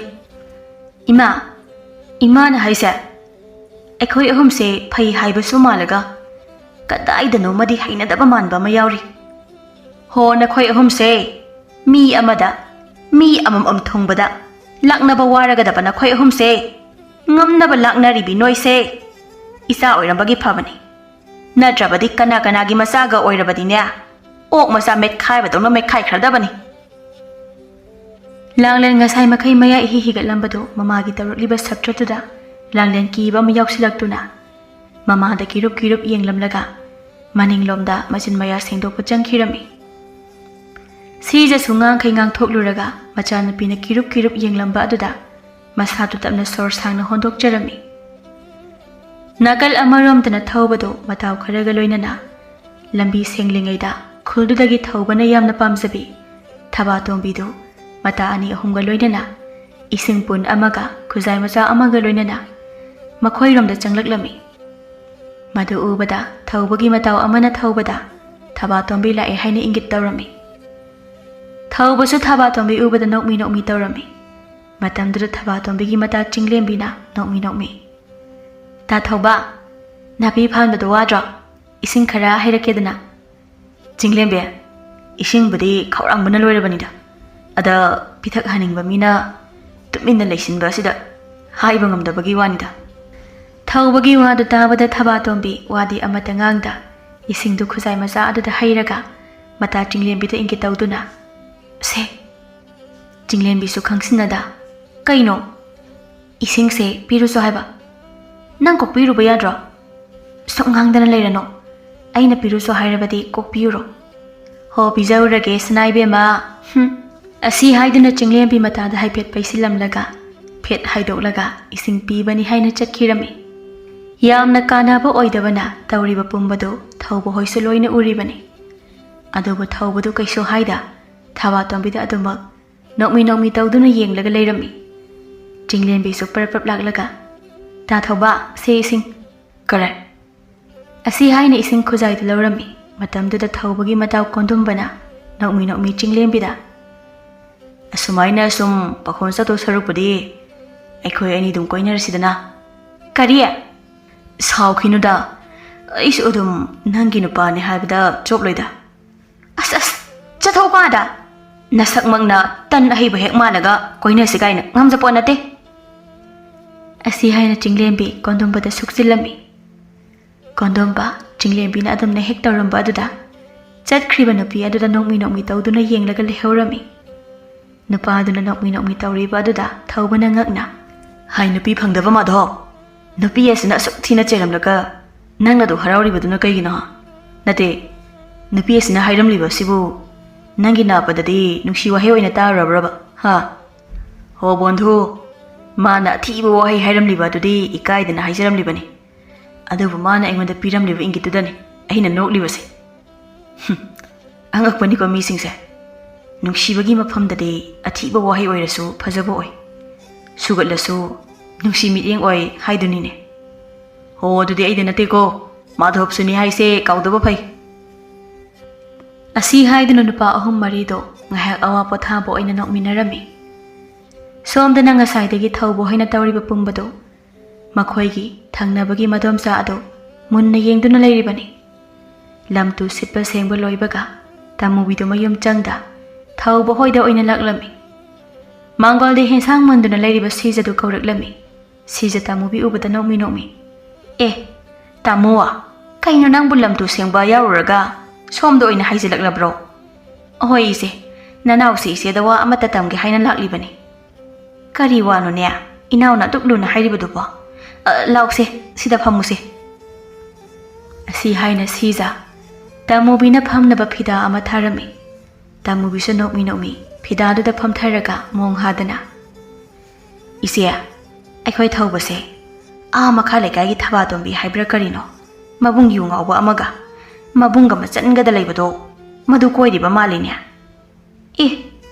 "ꯏꯃꯥ, ꯏꯃꯥꯅ ꯍꯥꯏꯁꯦ ꯑꯩꯈꯣꯏ ꯑꯍꯨꯝꯁꯦ ꯐꯩ ꯍꯥꯏꯕꯁꯨ ꯃꯥꯜꯂꯒ ꯀꯗꯥꯏꯗꯅꯣꯃꯗꯤ ꯍꯩꯅꯗꯕ ꯃꯥꯟꯕ ꯑꯃ ꯌꯥꯎꯔꯤ꯫ ꯍꯣ, ꯅꯈꯣꯏ ꯑꯍꯨꯝꯁꯦ ꯃꯤ ꯑꯃꯗ ꯃꯤ ꯑꯃꯃꯝ ꯊꯨꯡꯕꯗ ꯂꯥꯛꯅꯕ ꯋꯥꯔꯒꯗꯕ ꯅꯈꯣꯏ ꯑꯍꯨꯝꯁꯦ ꯉꯝꯅꯕ ꯂꯥꯛꯅꯔꯤꯕꯤ ꯅꯣꯏꯁꯦ ꯏꯆꯥ ꯑꯣꯏꯔꯝꯕꯒꯤ ꯐꯕꯅꯤ꯫ ꯅꯠꯇ꯭ꯔꯕꯗꯤ ꯀꯅꯥ ꯀꯅꯥꯒꯤ ꯃꯆꯥꯒ ꯑꯣꯏꯔꯕꯗꯤꯅꯦ, ꯑꯣꯛ ꯃꯆꯥ ꯃꯦꯠꯈꯥꯏꯕꯗꯧꯅ ꯃꯦꯠꯈꯥꯏꯈ꯭ꯔꯗꯕꯅꯤ"꯫ ꯂꯥꯡꯂꯦꯟ ꯉꯁꯥꯏ ꯃꯈꯩ ꯃꯌꯥ ꯏꯍꯤ ꯍꯤꯒꯠꯂꯝꯕꯗꯨ ꯃꯃꯥꯒꯤ ꯇꯧꯔꯛꯂꯤꯕ ꯁꯞꯇ꯭ꯔꯗꯨꯗ ꯂꯥꯡꯂꯦꯟ ꯀꯤꯕ ꯑꯃ ꯌꯥꯎꯁꯤꯜꯂꯛꯇꯨꯅ ꯃꯃꯥꯗ ꯀꯤꯔꯨꯞ ꯀꯤꯔꯨꯞ ꯌꯦꯡꯂꯝꯂꯒ ꯃꯅꯤꯡꯂꯣꯝꯗ ꯃꯆꯤꯟ ꯃꯌꯥ ꯁꯦꯡꯗꯣꯛꯄ ꯆꯪꯈꯤꯔꯝꯃꯤ꯫ ꯁꯤꯖꯁꯨ ꯉꯥꯡꯈꯩ ꯉꯥꯡꯊꯣꯛꯂꯨꯔꯒ ꯃꯆꯥꯅꯨꯄꯤꯅ ꯀꯤꯔꯨꯞ ꯀꯤꯔꯨꯞ ꯌꯦꯡꯂꯝꯕ ꯑꯗꯨꯗ ꯃꯁꯥꯗꯨ ꯇꯞꯅ ꯁꯣꯔ ꯁꯥꯡꯅ ꯍꯣꯟꯗꯣꯛꯆꯔꯝꯃꯤ꯫ ꯅꯥꯀꯜ ꯑꯃꯔꯣꯝꯗꯅ ꯊꯧꯕꯗꯨ ꯃꯇꯥꯎ ꯈꯔꯒ ꯂꯣꯏꯅꯅ ꯂꯝꯕꯤ ꯁꯦꯡꯂꯤꯉꯩꯗ ꯈꯨꯜꯗꯨꯗꯒꯤ ꯊꯧꯕꯅ ꯌꯥꯝꯅ ꯄꯥꯝꯖꯕꯤ ꯊꯕꯥꯇꯣꯝꯕꯤꯗꯨ ꯃꯇꯥ ꯑꯅꯤ ꯑꯍꯨꯝꯒ ꯂꯣꯏꯅꯅ ꯏꯁꯤꯡ ꯄꯨꯟ ꯑꯃꯒ ꯈꯨꯖꯥꯏ ꯃꯆꯥ ꯑꯃꯒ ꯂꯣꯏꯅꯅ ꯃꯈꯣꯏꯔꯣꯝꯗ ꯆꯪꯂꯛꯂꯝꯃꯤ꯫ ꯃꯗꯨ ꯎꯕꯗ ꯊꯧꯕꯒꯤ ꯃꯇꯥꯎ ꯑꯃꯅ ꯊꯧꯕꯗ ꯊꯕꯥꯇꯣꯝꯕꯤ ꯂꯥꯛꯑꯦ ꯍꯥꯏꯅ ꯏꯪꯒꯤꯠ ꯇꯧꯔꯝꯃꯤ꯫ ꯊꯧꯕꯁꯨ ꯊꯕꯥꯇꯣꯝꯕꯤ ꯎꯕꯗ ꯅꯣꯛꯃꯤ ꯅꯣꯛꯃꯤ ꯇꯧꯔꯝꯃꯤ꯫ ꯃꯇꯝꯗꯨꯗ ꯊꯕꯥꯇꯣꯝꯕꯤꯒꯤ ꯃꯇꯥ ꯆꯤꯡꯂꯦꯝꯕꯤꯅ ꯅꯣꯛꯃꯤ ꯅꯣꯛꯃꯤ, "ꯇꯥ ꯊꯧꯕ, ꯅꯥꯄꯤ ꯐꯥꯟꯕꯗꯣ ꯋꯥꯗ꯭ꯔꯣ? ꯏꯁꯤꯡ ꯈꯔ ꯍꯩꯔꯛꯀꯦꯗꯅ?" "ꯆꯤꯡꯂꯦꯝꯕꯤ, ꯏꯁꯤꯡꯕꯨꯗꯤ ꯈꯧꯔꯥꯡꯕꯅ ꯂꯣꯏꯔꯕꯅꯤꯗ꯫ ꯑꯗ ꯄꯤꯊꯛ ꯍꯟꯅꯤꯡꯕ ꯃꯤꯅ ꯇꯨꯃꯤꯟꯅ ꯂꯩꯁꯤꯟꯕ ꯑꯁꯤꯗ ꯍꯥꯏꯕ ꯉꯝꯗꯕꯒꯤ ꯋꯥꯅꯤꯗ꯫" ꯊꯧꯕꯒꯤ ꯋꯥꯗꯨ ꯇꯥꯕꯗ ꯊꯕꯥꯇꯣꯝꯕꯤ ꯋꯥꯗꯤ ꯑꯃꯠꯇ ꯉꯥꯡꯗ ꯏꯁꯤꯡꯗꯨ ꯈꯨꯖꯥꯏ ꯃꯆꯥ ꯑꯗꯨꯗ ꯍꯩꯔꯒ ꯃꯇꯥ ꯆꯤꯡꯂꯦꯝꯕꯤꯗ ꯏꯪꯒꯤꯠ ꯇꯧꯗꯨꯅ, "ꯁꯦ!" ꯆꯤꯡꯂꯦꯝꯕꯤꯁꯨ ꯈꯪꯁꯤꯟꯅꯗ, "ꯀꯩꯅꯣ? ꯏꯁꯤꯡꯁꯦ ꯄꯤꯔꯨꯁꯣ ꯍꯥꯏꯕ? ꯅꯪ ꯀꯣꯛꯄꯤꯔꯨꯕ ꯌꯥꯗ꯭ꯔꯣ? ꯁꯨꯛ ꯉꯥꯡꯗꯅ ꯂꯩꯔꯅꯨ꯫ ꯑꯩꯅ ꯄꯤꯔꯨꯁꯣ ꯍꯥꯏꯔꯕꯗꯤ ꯀꯣꯛꯄꯤꯌꯨꯔꯣ?" "ꯍꯣ, ꯄꯤꯖꯧꯔꯒꯦ ꯁꯅꯥ ꯏꯕꯦꯝꯃ꯫ ꯍꯨꯝ꯫" ꯑꯁꯤ ꯍꯥꯏꯗꯨꯅ ꯆꯤꯡꯂꯦꯝꯕꯤ ꯃꯇꯥꯗ ꯍꯥꯏꯐꯦꯠ ꯄꯩꯁꯤꯜꯂꯝꯂꯒ ꯐꯦꯠ ꯍꯥꯏꯗꯣꯛꯂꯒ ꯏꯁꯤꯡ ꯄꯤꯕꯅꯤ ꯍꯥꯏꯅ ꯆꯠꯈꯤꯔꯝꯃꯤ꯫ ꯌꯥꯝꯅ ꯀꯥꯟꯅꯕ ꯑꯣꯏꯗꯕꯅ ꯇꯧꯔꯤꯕ ꯄꯨꯝꯕꯗꯨ ꯊꯧꯕ ꯍꯣꯏꯁꯨ ꯂꯣꯏꯅ ꯎꯔꯤꯕꯅꯤ꯫ ꯑꯗꯨꯕꯨ ꯊꯧꯕꯗꯨ ꯀꯩꯁꯨ ꯍꯥꯏꯗ ꯊꯕꯥꯇꯣꯝꯕꯤꯗ ꯑꯗꯨꯃꯛ ꯅꯣꯛꯃꯤ ꯅꯣꯛꯃꯤ ꯇꯧꯗꯨꯅ ꯌꯦꯡꯂꯒ ꯂꯩꯔꯝꯃꯤ꯫ ꯆꯤꯡꯂꯦꯝꯕꯤꯁꯨ ꯄꯔꯞ ꯄꯔꯞ ꯂꯥꯛꯂꯒ, "ꯇꯥ ꯊꯧꯕ, ꯁꯦ ꯏꯁꯤꯡ꯫" "ꯀꯔꯥꯏ?" ꯑꯁꯤ ꯍꯥꯏꯅ ꯏꯁꯤꯡ ꯈꯨꯖꯥꯏꯗꯨ ꯂꯧꯔꯝꯃꯤ꯫ ꯃꯇꯝꯗꯨꯗ ꯊꯧꯕꯒꯤ ꯃꯇꯥꯎ ꯀꯣꯟꯗꯨꯝꯕꯅ ꯅꯣꯛꯃꯤ ꯅꯣꯛꯃꯤ ꯆꯤꯡꯂꯦꯝꯕꯤꯗ, "ꯑꯁꯨꯃꯥꯏꯅ ꯁꯨꯝ ꯄꯥꯈꯣꯟ ꯆꯠꯇꯧ ꯁꯔꯨꯛꯄꯨꯗꯤ ꯑꯩꯈꯣꯏ ꯑꯅꯤ ꯑꯗꯨꯝ ꯀꯣꯏꯅꯔꯁꯤꯗꯅ꯫" "ꯀꯔꯤ?" "ꯁꯥꯎꯈꯤꯅꯨꯗ, ꯑꯩꯁꯨ ꯑꯗꯨꯝ ꯅꯪꯒꯤ ꯅꯨꯄꯥꯅꯤ ꯍꯥꯏꯕꯗ ꯆꯣꯞꯂꯣꯏꯗ꯫" "ꯑꯁ, ꯑꯁ, ꯆꯠꯊꯣꯛꯄꯥꯗ! ꯅꯁꯛꯃꯛꯅ ꯇꯟ ꯑꯍꯩꯕ ꯍꯦꯛ ꯃꯥꯜꯂꯒ ꯀꯣꯏꯅꯁꯤ ꯀꯥꯏꯅ ꯉꯝꯖꯄꯣꯠ ꯅꯠꯇꯦ!" ꯑꯁꯤ ꯍꯥꯏꯅ ꯆꯤꯡꯂꯦꯝꯕꯤ ꯀꯣꯟꯗꯨꯝꯕꯗ ꯁꯨꯛꯆꯤꯜꯂꯝꯃꯤ꯫ ꯀꯣꯟꯗꯣꯝꯕ ꯆꯤꯡꯂꯦꯝꯕꯤꯅ ꯑꯗꯨꯝꯅ ꯍꯦꯛ ꯇꯧꯔꯝꯕ ꯑꯗꯨꯗ ꯆꯠꯈ꯭ꯔꯤꯕ ꯅꯨꯄꯤ ꯑꯗꯨꯗ ꯅꯣꯛꯃꯤ ꯅꯣꯛꯃꯤ ꯇꯧꯗꯨꯅ ꯌꯦꯡꯂꯒ ꯂꯩꯍꯧꯔꯝꯃꯤ꯫ ꯅꯨꯄꯥ ꯑꯗꯨꯅ ꯅꯣꯛꯃꯤ ꯅꯣꯛꯃꯤ ꯇꯧꯔꯤꯕ ꯑꯗꯨꯗ ꯊꯧꯕꯅ ꯉꯛꯅ, "ꯍꯥꯏ, ꯅꯨꯄꯤ ꯐꯪꯗꯕ ꯃꯥꯙꯣ, ꯅꯨꯄꯤ ꯑꯁꯤꯅ ꯑꯁꯨꯛ ꯊꯤꯅ ꯆꯩꯔꯝꯂꯒ ꯅꯪꯅ ꯑꯗꯨ ꯍꯔꯥꯎꯔꯤꯕꯗꯨꯅ ꯀꯩꯒꯤꯅꯣ? ꯅꯠꯇꯦ, ꯅꯨꯄꯤ ꯑꯁꯤꯅ ꯍꯥꯏꯔꯝꯂꯤꯕ ꯑꯁꯤꯕꯨ ꯅꯪꯒꯤ ꯅꯥꯄꯗꯗꯤ ꯅꯨꯡꯁꯤ ꯋꯥꯍꯩ ꯑꯣꯏꯅ ꯇꯥꯔꯨꯔꯕ꯭ꯔꯕ? ꯍꯥ? ꯍꯣ ꯕꯣꯟꯙꯨ, ꯃꯥꯅ ꯑꯊꯤꯕ ꯋꯥꯍꯩ ꯍꯥꯏꯔꯝꯂꯤꯕ ꯑꯗꯨꯗꯤ ꯏꯀꯥꯏꯗꯅ ꯍꯥꯏꯖꯔꯝꯂꯤꯕꯅꯤ꯫ ꯑꯗꯨꯕꯨ ꯃꯥꯅ ꯑꯩꯉꯣꯟꯗ ꯄꯤꯔꯝꯂꯤꯕ ꯏꯪꯒꯤꯠꯇꯨꯗꯅꯤ ꯑꯩꯅ ꯅꯣꯛꯂꯤꯕꯁꯦ꯫ ꯍꯨꯝ, ꯑꯉꯛꯄꯅꯤꯀꯣ ꯃꯤꯁꯤꯡꯁꯦ꯫ ꯅꯨꯡꯁꯤꯕꯒꯤ ꯃꯐꯝꯗꯗꯤ ꯑꯊꯤꯕ ꯋꯥꯍꯩ ꯑꯣꯏꯔꯁꯨ ꯐꯖꯕ ꯑꯣꯏ꯫ ꯁꯨꯒꯠꯂꯁꯨ ꯅꯨꯡꯁꯤ ꯃꯤꯠꯌꯦꯡ ꯑꯣꯏ ꯍꯥꯏꯗꯨꯅꯤꯅꯦ꯫ ꯍꯣ, ꯑꯗꯨꯗꯤ ꯑꯩꯗ ꯅꯠꯇꯦꯀꯣ, ꯃꯥꯙꯕꯁꯨꯅꯤ ꯍꯥꯏꯁꯦ ꯀꯥꯎꯗꯕ ꯐꯩ꯫ ꯑꯁꯤ ꯍꯥꯏꯗꯨꯅ ꯅꯨꯄꯥ ꯑꯍꯨꯝ ꯃꯔꯤꯗꯣ ꯉꯥꯏꯍꯥꯛ ꯑꯋꯥ ꯄꯣꯊꯥꯕ ꯑꯣꯏꯅ ꯅꯣꯛꯃꯤꯟꯅꯔꯝꯃꯤ꯫ ꯁꯣꯝꯗꯅ ꯉꯁꯥꯏꯗꯒꯤ ꯊꯧꯕ ꯍꯣꯏꯅ ꯇꯧꯔꯤꯕ ꯄꯨꯝꯕꯗꯨ ꯃꯈꯣꯏꯒꯤ ꯊꯪꯅꯕꯒꯤ ꯃꯗꯣꯝꯆꯥ ꯑꯗꯨ ꯃꯨꯟꯅ ꯌꯦꯡꯗꯨꯅ ꯂꯩꯔꯤꯕꯅꯤ꯫ ꯂꯝꯇꯨ ꯁꯤꯠꯄ ꯁꯦꯡꯕ ꯂꯣꯏꯕꯒ ꯇꯥꯃꯨꯕꯤꯗꯨ ꯃꯌꯨꯝ ꯆꯪꯗ ꯊꯧꯕ ꯍꯣꯏꯗ ꯑꯣꯏꯅ ꯂꯥꯛꯂꯝꯃꯤ꯫ ꯃꯥꯡꯒꯣꯜꯗ ꯍꯦꯟꯁꯥꯡ ꯃꯨꯟꯗꯨꯅ ꯂꯩꯔꯤꯕ ꯁꯤꯖꯗꯨ ꯀꯧꯔꯛꯂꯝꯃꯤ꯫ ꯁꯤꯖ ꯇꯥꯃꯨꯕꯤ ꯎꯕꯗ ꯅꯣꯛꯃꯤ ꯅꯣꯛꯃꯤ, "ꯑꯦ, ꯇꯥꯃꯣ, ꯀꯩꯅꯣ ꯅꯪꯕꯨ ꯂꯝꯇꯨ ꯁꯦꯡꯕ ꯌꯥꯎꯔꯨꯔꯒ ꯁꯣꯝꯗ ꯑꯣꯏꯅ ꯍꯥꯏꯖꯤꯜꯂꯛꯂꯕ꯭ꯔꯣ?" "ꯑꯍꯣꯏ ꯏꯆꯦ, ꯅꯅꯥꯎꯁꯦ ꯏꯆꯦꯗ ꯋꯥ ꯑꯃꯠꯇ ꯇꯝꯒꯦ ꯍꯥꯏꯅ ꯂꯥꯛꯂꯤꯕꯅꯤ꯫" "ꯀꯔꯤ ꯋꯥꯅꯣꯅꯦ ꯏꯅꯥꯎꯅ ꯑꯗꯨꯛ ꯂꯨꯅ ꯍꯥꯏꯔꯤꯕꯗꯨꯕꯣ? ꯑ, ꯂꯥꯎꯁꯦ, ꯁꯤꯗ ꯐꯝꯃꯨꯁꯦ꯫" ꯑꯁꯤ ꯍꯥꯏꯅ ꯁꯤꯖ ꯇꯥꯃꯨꯕꯤꯅ ꯐꯝꯅꯕ ꯐꯤꯗꯥ ꯑꯃ ꯊꯥꯔꯝꯃꯤ꯫ ꯇꯥꯃꯨꯕꯤꯁꯨ ꯅꯣꯛꯃꯤ ꯅꯣꯛꯃꯤ ꯐꯤꯗꯥꯗꯨꯗ ꯐꯝꯊꯔꯒ ꯃꯣꯡ ꯍꯥꯗꯅ, "ꯏꯆꯦ, ꯑꯩꯈꯣꯏ ꯊꯧꯕꯁꯦ ꯑꯥ ꯃꯈꯥ ꯂꯩꯀꯥꯏꯒꯤ ꯊꯕꯥꯇꯣꯝꯕꯤ ꯍꯥꯏꯕ꯭ꯔꯥ ꯀꯔꯤꯅꯣ, ꯃꯕꯨꯡ ꯌꯨ ꯉꯥꯎꯕ ꯑꯃꯒ ꯃꯕꯨꯡꯒ ꯃꯆꯟꯒꯗ ꯂꯩꯕꯗꯣ, ꯃꯗꯨ ꯀꯣꯏꯔꯤꯕ ꯃꯥꯜꯂꯤꯅꯦ꯫" "ꯑꯦ,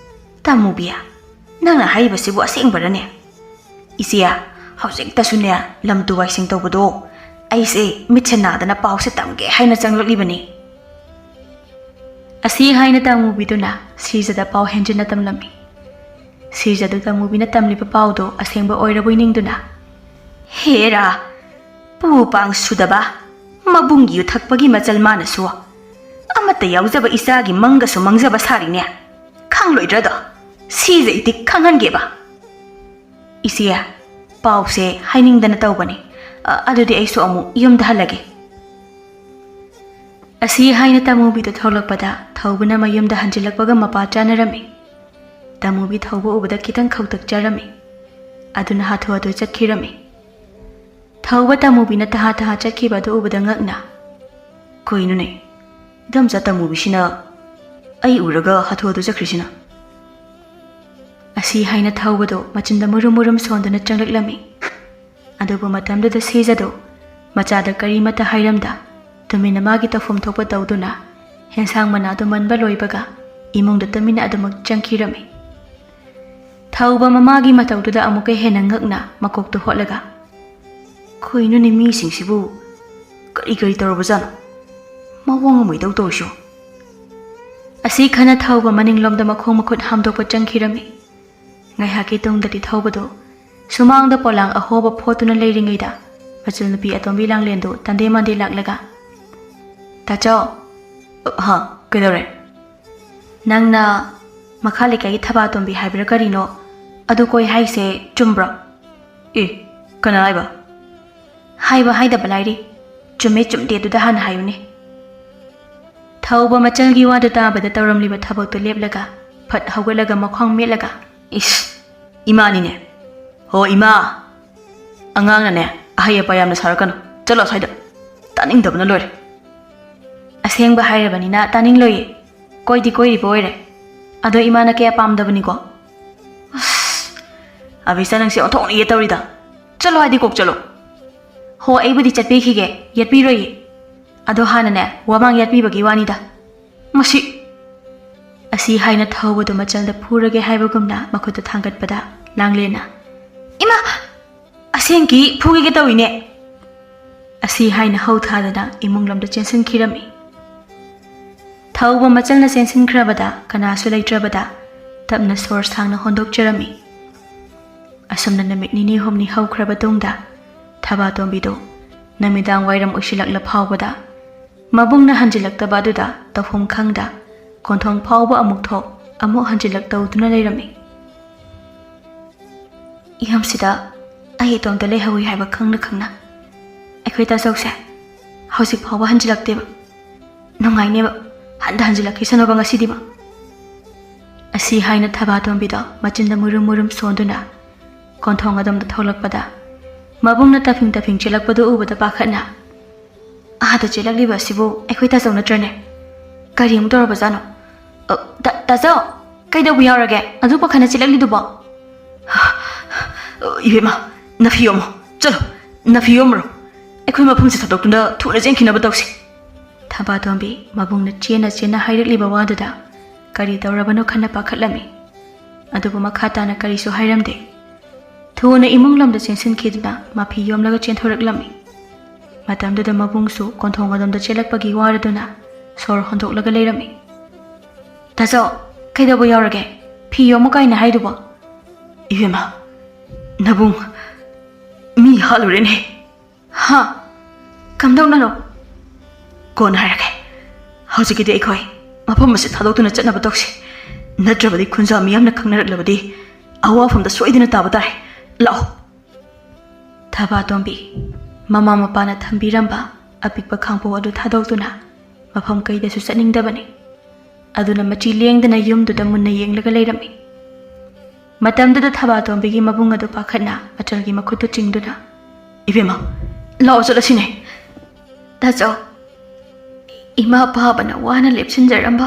ꯇꯥꯃꯨꯕꯤ, ꯅꯪꯅ ꯍꯥꯏꯔꯤꯕꯁꯤꯕꯨ ꯑꯁꯦꯡꯕꯔꯅꯦ?" "ꯏꯆꯦ, ꯍꯧꯖꯤꯛꯇꯁꯨꯅꯦ ꯂꯝ ꯇꯨ ꯋꯥꯏꯁꯤꯡ ꯇꯧꯕꯗꯣ ꯑꯩꯁꯦ ꯃꯤꯠꯁꯦ ꯅꯥꯗꯅ ꯄꯥꯎꯁꯦ ꯇꯝꯒꯦ ꯍꯥꯏꯅ ꯆꯪꯂꯛꯂꯤꯕꯅꯤ꯫" ꯑꯁꯤ ꯍꯥꯏꯅ ꯇꯥꯃꯨꯕꯤꯗꯨꯅ ꯁꯤꯖꯗ ꯄꯥꯎ ꯍꯦꯟꯖꯤꯟꯅ ꯇꯝꯂꯝꯃꯤ꯫ ꯁꯤꯖꯗꯨ ꯇꯥꯃꯨꯕꯤꯅ ꯇꯝꯂꯤꯕ ꯄꯥꯎꯗꯣ ꯑꯁꯦꯡꯕ ꯑꯣꯏꯔꯕꯣꯏ ꯅꯤꯡꯗꯨꯅ, "ꯍꯦꯔꯥ, ꯄꯨ ꯄꯥꯡ ꯁꯨꯗꯕ, ꯃꯕꯨꯡꯒꯤ ꯌꯨ ꯊꯛꯄꯒꯤ ꯃꯆꯜ ꯃꯥꯅꯁꯨ ꯑꯃꯠꯇ ꯌꯥꯎꯖꯕ ꯏꯆꯥꯒꯤ ꯃꯪꯒꯁꯨ ꯃꯪꯖꯕ ꯁꯥꯔꯤꯅꯦ꯫ ꯈꯪꯂꯣꯏꯗ꯭ꯔꯗꯣ? ꯁꯤꯖ ꯏꯇꯤꯛ ꯈꯪꯍꯟꯒꯦꯕ꯫" "ꯏꯆꯦ, ꯄꯥꯎꯁꯦ ꯍꯥꯏꯅꯤꯡꯗꯅ ꯇꯧꯕꯅꯤ꯫ ꯑ, ꯑꯗꯨꯗꯤ ꯑꯩꯁꯨ ꯑꯃꯨꯛ ꯌꯨꯝꯗ ꯍꯜꯂꯒꯦ꯫" ꯑꯁꯤ ꯍꯥꯏꯅ ꯇꯥꯃꯨꯕꯤꯗꯨ ꯊꯣꯛꯂꯛꯄꯗ ꯊꯧꯕꯅ ꯃꯌꯨꯝꯗ ꯍꯟꯖꯤꯜꯂꯛꯄꯒ ꯃꯄꯥ ꯆꯥꯅꯔꯝꯃꯤ꯫ ꯇꯥꯃꯨꯕꯤ ꯊꯧꯕ ꯎꯕꯗ ꯈꯤꯇꯪ ꯈꯧꯇꯛ ꯆꯥꯔꯝꯃꯤ꯫ ꯑꯗꯨꯅ ꯍꯥꯊꯨ ꯍꯥꯊꯨ ꯆꯠꯈꯤꯔꯝꯃꯤ꯫ ꯊꯧꯕ ꯇꯥꯃꯨꯕꯤꯅ ꯇꯍꯥ ꯇꯍꯥ ꯆꯠꯈꯤꯕ ꯑꯗꯨ ꯎꯕꯗ ꯉꯛꯅ, "ꯀꯩꯅꯣꯅꯦ, ꯏꯗꯣꯝꯆꯥ ꯇꯥꯃꯨꯕꯤꯁꯤꯅ ꯑꯩ ꯎꯔꯒ ꯍꯥꯊꯨ ꯍꯥꯊꯨ ꯆꯠꯈ꯭ꯔꯤꯁꯤꯅ?" ꯑꯁꯤ ꯍꯥꯏꯅ ꯊꯧꯕꯗꯣ ꯃꯆꯤꯟꯗ ꯃꯨꯔꯨꯝ ꯃꯨꯔꯨꯝ ꯁꯣꯟꯗꯨꯅ ꯆꯪꯂꯛꯂꯝꯃꯤ꯫ ꯑꯗꯨꯕꯨ ꯃꯇꯝꯗꯨꯗ ꯁꯤꯖꯗꯣ ꯃꯆꯥꯗ ꯀꯔꯤꯃꯠꯇ ꯍꯥꯏꯔꯝꯗ, ꯇꯨꯃꯤꯟꯅ ꯃꯥꯒꯤ ꯇꯧꯐꯝ ꯊꯣꯛꯄ ꯇꯧꯗꯨꯅ ꯍꯦꯟꯁꯥꯡ ꯃꯅꯥꯗꯨ ꯃꯟꯕ ꯂꯣꯏꯕꯒ ꯏꯃꯨꯡꯗ ꯇꯨꯃꯤꯟꯅ ꯑꯗꯨꯃꯛ ꯆꯪꯈꯤꯔꯝꯃꯤ꯫ ꯊꯧꯕ ꯃꯃꯥꯒꯤ ꯃꯇꯧꯗꯨꯗ ꯑꯃꯨꯛꯀ ꯍꯦꯟꯅ ꯉꯛꯅ ꯃꯀꯣꯛꯇꯨ ꯍꯣꯠꯂꯒ, "ꯀꯩꯅꯣꯅꯦ, ꯃꯤꯁꯤꯡꯁꯤꯕꯨ ꯀꯔꯤ ꯀꯔꯤ ꯇꯧꯔꯕꯖꯥꯠꯅꯣ? ꯃꯑꯣꯡ ꯑꯃ ꯏꯇꯧ ꯇꯧꯔꯤꯁꯤꯕꯨ?" ꯑꯁꯤ ꯈꯟꯅ ꯊꯧꯕ ꯃꯅꯤꯡꯂꯣꯝꯗ ꯃꯈꯣꯡ ꯃꯈꯨꯠ ꯍꯥꯝꯗꯣꯛꯄ ꯆꯪꯈꯤꯔꯝꯃꯤ꯫ ꯉꯥꯏꯍꯥꯛꯀꯤ ꯇꯨꯡꯗꯗꯤ ꯊꯧꯕꯗꯨ ꯁꯨꯃꯥꯡꯗ ꯄꯣꯂꯥꯡ ꯑꯍꯣꯕ ꯐꯣꯠꯇꯨꯅ ꯂꯩꯔꯤꯉꯩꯗ ꯃꯆꯜ ꯅꯨꯄꯤ ꯑꯇꯣꯝꯕꯤ ꯂꯥꯡꯂꯦꯟꯗꯨ ꯇꯟꯗꯦ ꯃꯟꯗꯦ ꯂꯥꯛꯂꯒ, "ꯇꯥꯆꯧ!" "ꯍꯥ, ꯀꯩꯗꯧꯔꯦ?" "ꯅꯪꯅ ꯃꯈꯥ ꯂꯩꯀꯥꯏꯒꯤ ꯊꯕꯥꯇꯣꯝꯕꯤ ꯍꯥꯏꯕ꯭ꯔꯥ ꯀꯔꯤꯅꯣ ꯑꯗꯨ ꯀꯣꯏ ꯍꯥꯏꯁꯦ ꯆꯨꯝꯕ꯭ꯔꯣ?" "ꯑꯦ, ꯀꯅꯥ ꯍꯥꯏꯕ?" "ꯍꯥꯏꯕ ꯍꯥꯏꯗꯕ ꯂꯥꯏꯔꯤ, ꯆꯨꯝꯃꯦ ꯆꯨꯝꯗꯦ ꯑꯗꯨꯗ ꯍꯥꯟꯅ ꯍꯥꯏꯌꯨꯅꯦ꯫" ꯊꯧꯕ ꯃꯆꯜꯒꯤ ꯋꯥꯗꯨ ꯇꯥꯕꯗ ꯇꯧꯔꯝꯂꯤꯕ ꯊꯕꯛꯇꯨ ꯂꯦꯞꯂꯒ ꯐꯠ ꯍꯧꯒꯠꯂꯒ ꯃꯈꯣꯡ ꯃꯦꯠꯂꯒ, "ꯏꯁ, ꯏꯃꯥꯅꯤꯅꯦ꯫ ꯍꯣ ꯏꯃꯥ, ꯑꯉꯥꯡꯅꯅꯦ ꯑꯍꯩ ꯑꯄꯥ ꯌꯥꯝꯅ ꯁꯥꯔꯛꯀꯅꯨ꯫ ꯆꯠꯂꯣ ꯑꯁ꯭ꯋꯥꯏꯗ꯫ ꯇꯥꯅꯤꯡꯗꯕꯅ ꯂꯣꯏꯔꯦ꯫" "ꯑꯁꯦꯡꯕ ꯍꯥꯏꯔꯕꯅꯤꯅ ꯇꯥꯅꯤꯡꯂꯣꯏꯌꯦ꯫ ꯀꯣꯏꯗꯤ ꯀꯣꯏꯔꯤꯕ ꯑꯣꯏꯔꯦ꯫ ꯑꯗꯣ ꯏꯃꯥꯅ ꯀꯌꯥ ꯄꯥꯝꯗꯕꯅꯤꯀꯣ꯫" "ꯑꯁ, ꯑꯕꯤꯁꯇ ꯅꯪꯁꯦ ꯑꯣꯟꯊꯣꯛꯅ ꯌꯦꯠꯇꯧꯔꯤꯗ꯫ ꯆꯠꯂꯣ ꯍꯥꯏꯗꯤ ꯀꯣꯛ ꯆꯠꯂꯣ꯫" "ꯍꯣ, ꯑꯩꯕꯨꯗꯤ ꯆꯠꯄꯤꯈꯤꯒꯦ, ꯌꯦꯠꯄꯤꯔꯣꯏꯌꯦ꯫ ꯑꯗꯣ ꯍꯥꯟꯅꯅꯦ ꯋꯥꯃꯥꯡ ꯌꯥꯠꯄꯤꯕꯒꯤ ꯋꯥꯅꯤꯗ꯫ ꯃꯁꯤ꯫" ꯑꯁꯤ ꯍꯥꯏꯅ ꯊꯧꯕꯗꯨ ꯃꯆꯜꯗ ꯐꯨꯔꯒꯦ ꯍꯥꯏꯕꯒꯨꯝꯅ ꯃꯈꯨꯠꯇ ꯊꯥꯡꯒꯠꯄꯗ ꯂꯥꯡꯂꯦꯟꯅ, "ꯏꯃꯥ! ꯑꯁꯦꯡꯀꯤ ꯐꯨꯒꯦꯒꯦ ꯇꯧꯏꯅꯦ!" ꯑꯁꯤ ꯍꯥꯏꯅ ꯍꯧ ꯊꯥꯗꯅ ꯏꯃꯨꯡꯂꯣꯝꯗ ꯆꯦꯟꯁꯤꯟꯈꯤꯔꯝꯃꯤ꯫ ꯊꯧꯕ ꯃꯆꯜꯅ ꯆꯦꯟꯁꯤꯟꯈ꯭ꯔꯕꯗ ꯀꯅꯥꯁꯨ ꯂꯩꯇ꯭ꯔꯕꯗ ꯇꯞꯅ ꯁꯣꯔ ꯁꯥꯡꯅ ꯍꯣꯟꯗꯣꯛꯆꯔꯝꯃꯤ꯫ ꯑꯁꯨꯝꯅ ꯅꯨꯃꯤꯠ ꯅꯤꯅꯤ ꯍꯨꯝꯅꯤ ꯍꯧꯈ꯭ꯔꯕ ꯇꯨꯡꯗ ꯊꯕꯥꯇꯣꯝꯕꯤꯗꯨ ꯅꯨꯃꯤꯗꯥꯡ ꯋꯥꯏꯔꯝ ꯑꯣꯏꯁꯤꯜꯂꯛꯂ ꯐꯥꯎꯕꯗ ꯃꯕꯨꯡꯅ ꯍꯟꯖꯤꯜꯂꯛꯇꯕ ꯑꯗꯨꯗ ꯇꯧꯐꯝ ꯈꯪꯗ ꯀꯣꯟꯊꯣꯡ ꯐꯥꯎꯕ ꯑꯃꯨꯛ ꯊꯣꯛ ꯑꯃꯨꯛ ꯍꯟꯖꯤꯜꯂꯛ ꯇꯧꯗꯨꯅ ꯂꯩꯔꯝꯃꯤ꯫ ꯌꯨꯝꯁꯤꯗ ꯑꯩ ꯏꯇꯣꯝꯇ ꯂꯩꯍꯧꯏ ꯍꯥꯏꯕ ꯈꯪꯅ ꯈꯪꯅ ꯑꯩꯈꯣꯏ ꯇꯥꯆꯧꯁꯦ ꯍꯧꯖꯤꯛ ꯐꯥꯎꯕ ꯍꯟꯖꯤꯜꯂꯛꯇꯦꯕ꯫ ꯅꯨꯡꯉꯥꯏꯅꯦꯕ ꯍꯟꯗ ꯍꯟꯖꯤꯜꯂꯛꯈꯤꯁꯅꯨꯕ ꯉꯁꯤꯗꯤꯕ꯫ ꯑꯁꯤ ꯍꯥꯏꯅ ꯊꯕꯥꯇꯣꯝꯕꯤꯗꯣ ꯃꯆꯤꯟꯗ ꯃꯨꯔꯨꯝ ꯃꯨꯔꯨꯝ ꯁꯣꯟꯗꯨꯅ ꯀꯣꯟꯊꯣꯡ ꯑꯗꯣꯝꯗ ꯊꯣꯛꯂꯛꯄꯗ ꯃꯕꯨꯡꯅ ꯇꯐꯤꯡ ꯇꯐꯤꯡ ꯆꯦꯜꯂꯛꯄꯗꯨ ꯎꯕꯗ ꯄꯥꯈꯠꯅ, "ꯑꯥꯗ ꯆꯦꯜꯂꯛꯂꯤꯕ ꯑꯁꯤꯕꯨ ꯑꯩꯈꯣꯏ ꯇꯥꯆꯧ ꯅꯠꯇ꯭ꯔꯅꯦ? ꯀꯔꯤ ꯑꯃꯨꯛ ꯇꯧꯔꯕꯖꯥꯠꯅꯣ? ꯑ, ꯇꯥ-, ꯇꯥꯆꯧ, ꯀꯩꯗꯧꯕ ꯌꯥꯎꯔꯒꯦ? ꯑꯗꯨ ꯄꯥꯈꯠꯅ ꯆꯦꯜꯂꯛꯂꯤꯗꯨꯕꯣ? ꯏꯕꯦꯝꯃ, ꯅꯐꯤ ꯌꯣꯝꯃꯣ꯫ ꯆꯠꯂꯣ, ꯅꯐꯤ ꯌꯣꯝꯃꯨꯔꯣ꯫ ꯑꯩꯈꯣꯏ ꯃꯐꯝꯁꯦ ꯊꯥꯗꯣꯛꯇꯨꯅ ꯊꯨꯅ ꯆꯦꯟꯈꯤꯅꯕ ꯇꯧꯁꯤ꯫ ꯊꯕꯥꯇꯣꯝꯕꯤ ꯃꯕꯨꯡꯅ ꯆꯦꯟꯅ ꯆꯦꯟꯅ ꯍꯥꯏꯔꯛꯂꯤꯕ ꯋꯥꯗꯨꯗ ꯀꯔꯤ ꯇꯧꯔꯕꯅꯣ ꯈꯟꯅ ꯄꯥꯈꯠꯂꯝꯃꯤ꯫ ꯑꯗꯨꯕꯨ ꯃꯈꯥ ꯇꯥꯅ ꯀꯔꯤꯁꯨ ꯍꯥꯏꯔꯝꯗꯦ꯫ ꯊꯨꯅ ꯏꯃꯨꯡ ꯂꯣꯝꯗ ꯆꯦꯟꯁꯤꯟꯈꯤꯗꯨꯅ ꯃꯐꯤ ꯌꯣꯝꯂꯒ ꯆꯦꯟꯊꯣꯔꯛꯂꯝꯃꯤ꯫ ꯃꯇꯝꯗꯨꯗ ꯃꯕꯨꯡꯁꯨ ꯀꯣꯟꯊꯣꯡ ꯑꯗꯣꯝꯗ ꯆꯦꯜꯂꯛꯄꯒꯤ ꯋꯥꯔꯗꯨꯅ ꯁꯣꯔ ꯍꯣꯟꯗꯣꯛꯂꯒ ꯂꯩꯔꯝꯃꯤ꯫ "ꯇꯥꯆꯧ, ꯀꯩꯗꯧꯕ ꯌꯥꯎꯔꯒꯦ? ꯐꯤ ꯌꯣꯝꯃꯨ ꯀꯥꯏꯅ ꯍꯥꯏꯗꯨꯕꯣ?" "ꯏꯕꯦꯝꯃ, ꯅꯕꯨꯡ ꯃꯤ ꯍꯥꯠꯂꯨꯔꯦꯅꯦ!" "ꯍꯥ? ꯀꯝꯗꯧꯅꯅꯣ?" "ꯀꯣꯟꯅ ꯍꯥꯏꯔꯒꯦ꯫ ꯍꯧꯖꯤꯛꯀꯤꯗꯤ ꯑꯩꯈꯣꯏ ꯃꯐꯝ ꯑꯁꯤ ꯊꯥꯗꯣꯛꯇꯨꯅ ꯆꯠꯅꯕ ꯇꯧꯁꯤ꯫ ꯅꯠꯇ꯭ꯔꯕꯗꯤ ꯈꯨꯟꯖꯥ ꯃꯤꯌꯥꯝꯅ ꯈꯪꯅꯔꯛꯂꯕꯗꯤ ꯑꯋꯥꯐꯝꯗ ꯁꯣꯏꯗꯅ ꯇꯥꯕ ꯇꯥꯔꯦ꯫ ꯂꯥꯛꯑꯣ꯫" ꯊꯕꯥꯇꯣꯝꯕꯤ ꯃꯃꯥ ꯃꯄꯥꯅ ꯊꯝꯕꯤꯔꯝꯕ ꯑꯄꯤꯛꯄ ꯈꯥꯡꯄꯣꯛ ꯑꯗꯨ ꯊꯥꯗꯣꯛꯇꯨꯅ ꯃꯐꯝ ꯀꯩꯗꯁꯨ ꯆꯠꯅꯤꯡꯗꯕꯅꯤ꯫ ꯑꯗꯨꯅ ꯃꯆꯤ ꯂꯦꯡꯗꯅ ꯌꯨꯝꯗꯨꯗ ꯃꯨꯟꯅ ꯌꯦꯡꯂꯒ ꯂꯩꯔꯝꯃꯤ꯫ ꯃꯇꯝꯗꯨꯗ ꯊꯕꯥꯇꯣꯝꯕꯤꯒꯤ ꯃꯕꯨꯡ ꯑꯗꯨ ꯄꯥꯈꯠꯅ ꯃꯆꯜꯒꯤ ꯃꯈꯨꯠꯇꯨ ꯆꯤꯡꯗꯨꯅ, "ꯏꯕꯦꯝꯃ, ꯂꯥꯛꯑꯣ ꯆꯠꯂꯁꯤꯅꯦ꯫" "ꯇꯥꯆꯧ, ꯏꯃꯥ ꯄꯥꯕꯅ ꯋꯥꯅ ꯂꯦꯞꯁꯤꯟꯖꯔꯝꯕ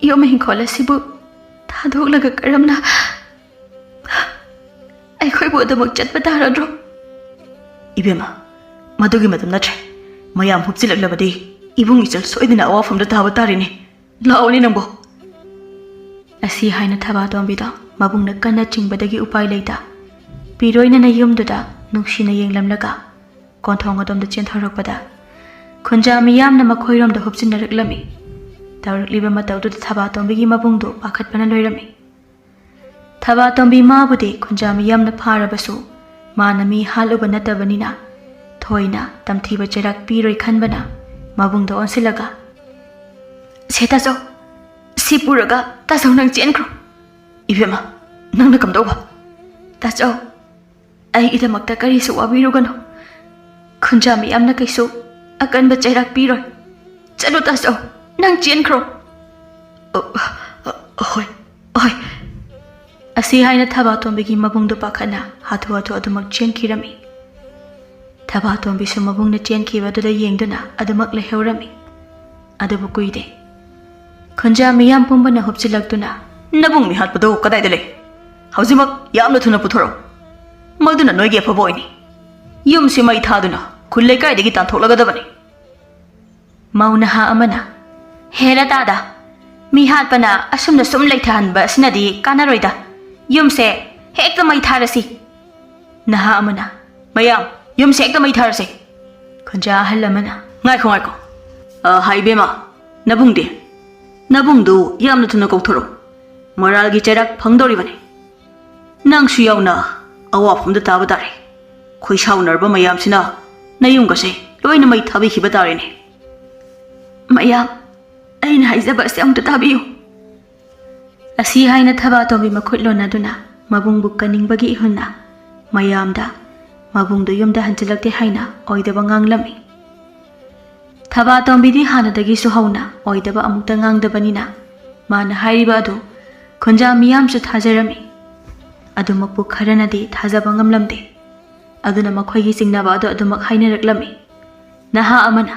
ꯌꯨꯝ ꯏꯪꯈꯣꯜ ꯑꯁꯤꯕꯨ ꯊꯥꯗꯣꯛꯂꯒ ꯀꯔꯝꯅ ꯑꯩꯈꯣꯏꯕꯨ ꯑꯗꯨꯃꯛ ꯆꯠꯄ ꯇꯥꯔꯗ꯭ꯔꯣ?" "ꯏꯕꯦꯝꯃ, ꯃꯗꯨꯒꯤ ꯃꯇꯝ ꯅꯠꯇ꯭ꯔꯦ꯫ ꯃꯌꯥꯝ ꯍꯨꯞꯆꯤꯜꯂꯛꯂꯕꯗꯤ ꯏꯕꯨꯡ ꯏꯆꯜ ꯁꯣꯏꯗꯅ ꯑꯋꯥꯐꯝꯗ ꯇꯥꯕ ꯇꯥꯔꯦꯅꯦ꯫ ꯂꯥꯛꯑꯣꯅꯦ ꯅꯪꯕꯨ꯫" ꯑꯁꯤ ꯍꯥꯏꯅ ꯊꯕꯥꯇꯣꯝꯕꯤꯗꯣ ꯃꯕꯨꯡꯅ ꯀꯟꯅ ꯆꯤꯡꯕꯗꯒꯤ ꯎꯄꯥꯏ ꯂꯩꯇ ꯄꯤꯔꯣꯏꯅꯅ ꯌꯨꯝꯗꯨꯗ ꯅꯨꯡꯁꯤꯅ ꯌꯦꯡꯂꯝꯂꯒ ꯀꯣꯟꯊꯣꯡ ꯑꯗꯣꯝꯗ ꯆꯦꯟꯊꯣꯔꯛꯄꯗ ꯈꯨꯟꯖꯥ ꯃꯤꯌꯥꯝꯅ ꯃꯈꯣꯏꯔꯣꯝꯗ ꯍꯨꯞꯆꯤꯟꯅꯔꯛꯂꯝꯃꯤ꯫ ꯇꯧꯔꯛꯂꯤꯕ ꯃꯇꯧꯗꯨꯗ ꯊꯕꯥꯇꯣꯝꯕꯤꯒꯤ ꯃꯕꯨꯡꯗꯨ ꯄꯥꯈꯠꯄꯅ ꯂꯣꯏꯔꯝꯃꯤ꯫ ꯊꯕꯥꯇꯣꯝꯕꯤ ꯃꯥꯕꯨꯗꯤ ꯈꯨꯟꯖꯥ ꯃꯤꯌꯥꯝꯅ ꯐꯥꯔꯕꯁꯨ ꯃꯥꯅ ꯃꯤ ꯍꯥꯠꯂꯨꯕ ꯅꯠꯇꯕꯅꯤꯅ ꯊꯣꯏꯅ ꯇꯝꯊꯤꯕ ꯆꯩꯔꯥꯛ ꯄꯤꯔꯣꯏ ꯈꯟꯕꯅ ꯃꯕꯨꯡꯗ ꯑꯣꯟꯁꯤꯜꯂꯒ, "ꯁꯦ ꯇꯥꯆꯧ, ꯁꯤ ꯄꯨꯔꯒ ꯇꯥꯆꯧ ꯅꯪ ꯆꯦꯟꯈ꯭ꯔꯣ꯫" "ꯏꯕꯦꯝꯃ, ꯅꯪꯅ ꯀꯝꯗꯧꯕ?" "ꯇꯥꯆꯧ, ꯑꯩꯒꯤꯗꯃꯛꯇ ꯀꯔꯤꯁꯨ ꯋꯥꯕꯤꯔꯨꯒꯅꯨ꯫ ꯈꯨꯟꯖꯥ ꯃꯤꯌꯥꯝꯅ ꯀꯩꯁꯨ ꯑꯀꯟꯕ ꯆꯩꯔꯥꯛ ꯄꯤꯔꯣꯏ꯫ ꯆꯠꯂꯨ ꯇꯥꯆꯧ, ꯅꯪ ꯆꯦꯟꯈ꯭ꯔꯣ꯫" "ꯑ, ꯑ, ꯍꯣꯏ, ꯍꯣꯏ꯫" ꯑꯁꯤ ꯍꯥꯏꯅ ꯊꯕꯥꯇꯣꯝꯕꯤꯒꯤ ꯃꯕꯨꯡꯗꯨ ꯄꯥꯈꯠꯅ ꯍꯥꯊꯨ ꯍꯥꯊꯨ ꯑꯗꯨꯃꯛ ꯆꯦꯟꯈꯤꯔꯝꯃꯤ꯫ ꯊꯕꯥꯇꯣꯝꯕꯤꯁꯨ ꯃꯕꯨꯡꯅ ꯆꯦꯟꯈꯤꯕ ꯑꯗꯨꯗ ꯌꯦꯡꯗꯨꯅ ꯑꯗꯨꯃꯛ ꯂꯩꯍꯧꯔꯝꯃꯤ꯫ ꯑꯗꯨꯕꯨ ꯀꯨꯏꯗꯦ꯫ ꯈꯨꯟꯖꯥ ꯃꯤꯌꯥꯝ ꯄꯨꯝꯕꯅ ꯍꯨꯞꯆꯤꯜꯂꯛꯇꯨꯅ, "ꯅꯕꯨꯡ ꯃꯤꯍꯥꯠꯄꯗꯨ ꯀꯗꯥꯏꯗ ꯂꯩ? ꯍꯧꯖꯤꯛꯃꯛ ꯌꯥꯝꯅ ꯊꯨꯅ ꯄꯨꯊꯣꯔꯛꯎ꯫ ꯃꯗꯨꯅ ꯅꯣꯏꯒꯤ ꯑꯐꯕ ꯑꯣꯏꯅꯤ꯫ ꯌꯨꯝꯁꯤ ꯃꯩ ꯊꯥꯗꯨꯅ ꯈꯨꯜ ꯂꯩꯀꯥꯏꯗꯒꯤ ꯇꯥꯟꯊꯣꯛꯂꯒꯗꯕꯅꯤ"꯫ ꯃꯧ ꯅꯍꯥ ꯑꯃꯅ, "ꯍꯦꯔꯥ ꯇꯥꯗ, ꯃꯤꯍꯥꯠꯄꯅ ꯑꯁꯨꯝꯅ ꯁꯨꯝ ꯂꯩꯊꯍꯟꯕ ꯑꯁꯤꯅꯗꯤ ꯀꯥꯟꯅꯔꯣꯏꯗ꯫ ꯌꯨꯝꯁꯦ ꯍꯦꯛꯇ ꯃꯩ ꯊꯥꯔꯁꯤ"꯫ ꯅꯍꯥ ꯑꯃꯅ, "ꯃꯌꯥꯝ, ꯌꯨꯝꯁꯦ ꯍꯦꯛꯇ ꯃꯩ ꯊꯥꯔꯁꯦ"꯫ ꯈꯨꯟꯖꯥ ꯑꯍꯜ ꯑꯃꯅ, "ꯉꯥꯏꯈꯣ, ꯉꯥꯏꯈꯣ꯫ ꯑ, ꯍꯥꯏ ꯏꯕꯦꯝꯃ, ꯅꯕꯨꯡꯗꯤ? ꯅꯕꯨꯡꯗꯨ ꯌꯥꯝꯅ ꯊꯨꯅ ꯀꯧꯊꯣꯔꯛꯎ꯫ ꯃꯔꯥꯜꯒꯤ ꯆꯩꯔꯥꯛ ꯐꯪꯗꯧꯔꯤꯕꯅꯤ꯫ ꯅꯪꯁꯨ ꯌꯥꯎꯅ ꯑꯋꯥꯐꯝꯗ ꯇꯥꯕ ꯇꯥꯔꯦ꯫ ꯈꯣꯏꯁꯥꯎꯅꯔꯕ ꯃꯌꯥꯝꯁꯤꯅ ꯅꯌꯨꯝꯒꯁꯦ ꯂꯣꯏꯅ ꯃꯩ ꯊꯥꯕꯤꯈꯤꯕ ꯇꯥꯔꯦꯅꯦ"꯫ "ꯃꯌꯥꯝ, ꯑꯩꯅ ꯍꯥꯏꯖꯕ ꯑꯁꯤ ꯑꯃꯨꯛꯇ ꯇꯥꯕꯤꯌꯨ"꯫ ꯑꯁꯤ ꯍꯥꯏꯅ ꯊꯕꯥꯇꯣꯝꯕꯤ ꯃꯈꯨꯠ ꯂꯣꯟꯅꯗꯨꯅ ꯃꯕꯨꯡꯕꯨ ꯀꯟꯅꯤꯡꯕꯒꯤ ꯏꯍꯨꯜꯅ ꯃꯌꯥꯝꯗ ꯃꯕꯨꯡꯗꯨ ꯌꯨꯝꯗ ꯍꯟꯖꯤꯜꯂꯛꯇꯦ ꯍꯥꯏꯅ ꯑꯣꯏꯗꯕ ꯉꯥꯡꯂꯝꯃꯤ꯫ ꯊꯕꯥꯇꯣꯝꯕꯤꯗꯤ ꯍꯥꯟꯅꯗꯒꯤꯁꯨ ꯍꯧꯅ ꯑꯣꯏꯗꯕ ꯑꯃꯨꯛꯇ ꯉꯥꯡꯗꯕꯅꯤꯅ ꯃꯥꯅ ꯍꯥꯏꯔꯤꯕ ꯑꯗꯨ ꯈꯨꯟꯖꯥ ꯃꯤꯌꯥꯝꯁꯨ ꯊꯥꯖꯔꯝꯃꯤ꯫ ꯑꯗꯨꯃꯛꯄꯨ ꯈꯔꯅꯗꯤ ꯊꯥꯖꯕ ꯉꯝꯂꯝꯗꯦ꯫ ꯑꯗꯨꯅ ꯃꯈꯣꯏꯒꯤ ꯆꯤꯡꯅꯕ ꯑꯗꯨ ꯑꯗꯨꯃꯛ ꯍꯥꯏꯅꯔꯛꯂꯝꯃꯤ꯫ ꯅꯍꯥ ꯑꯃꯅ,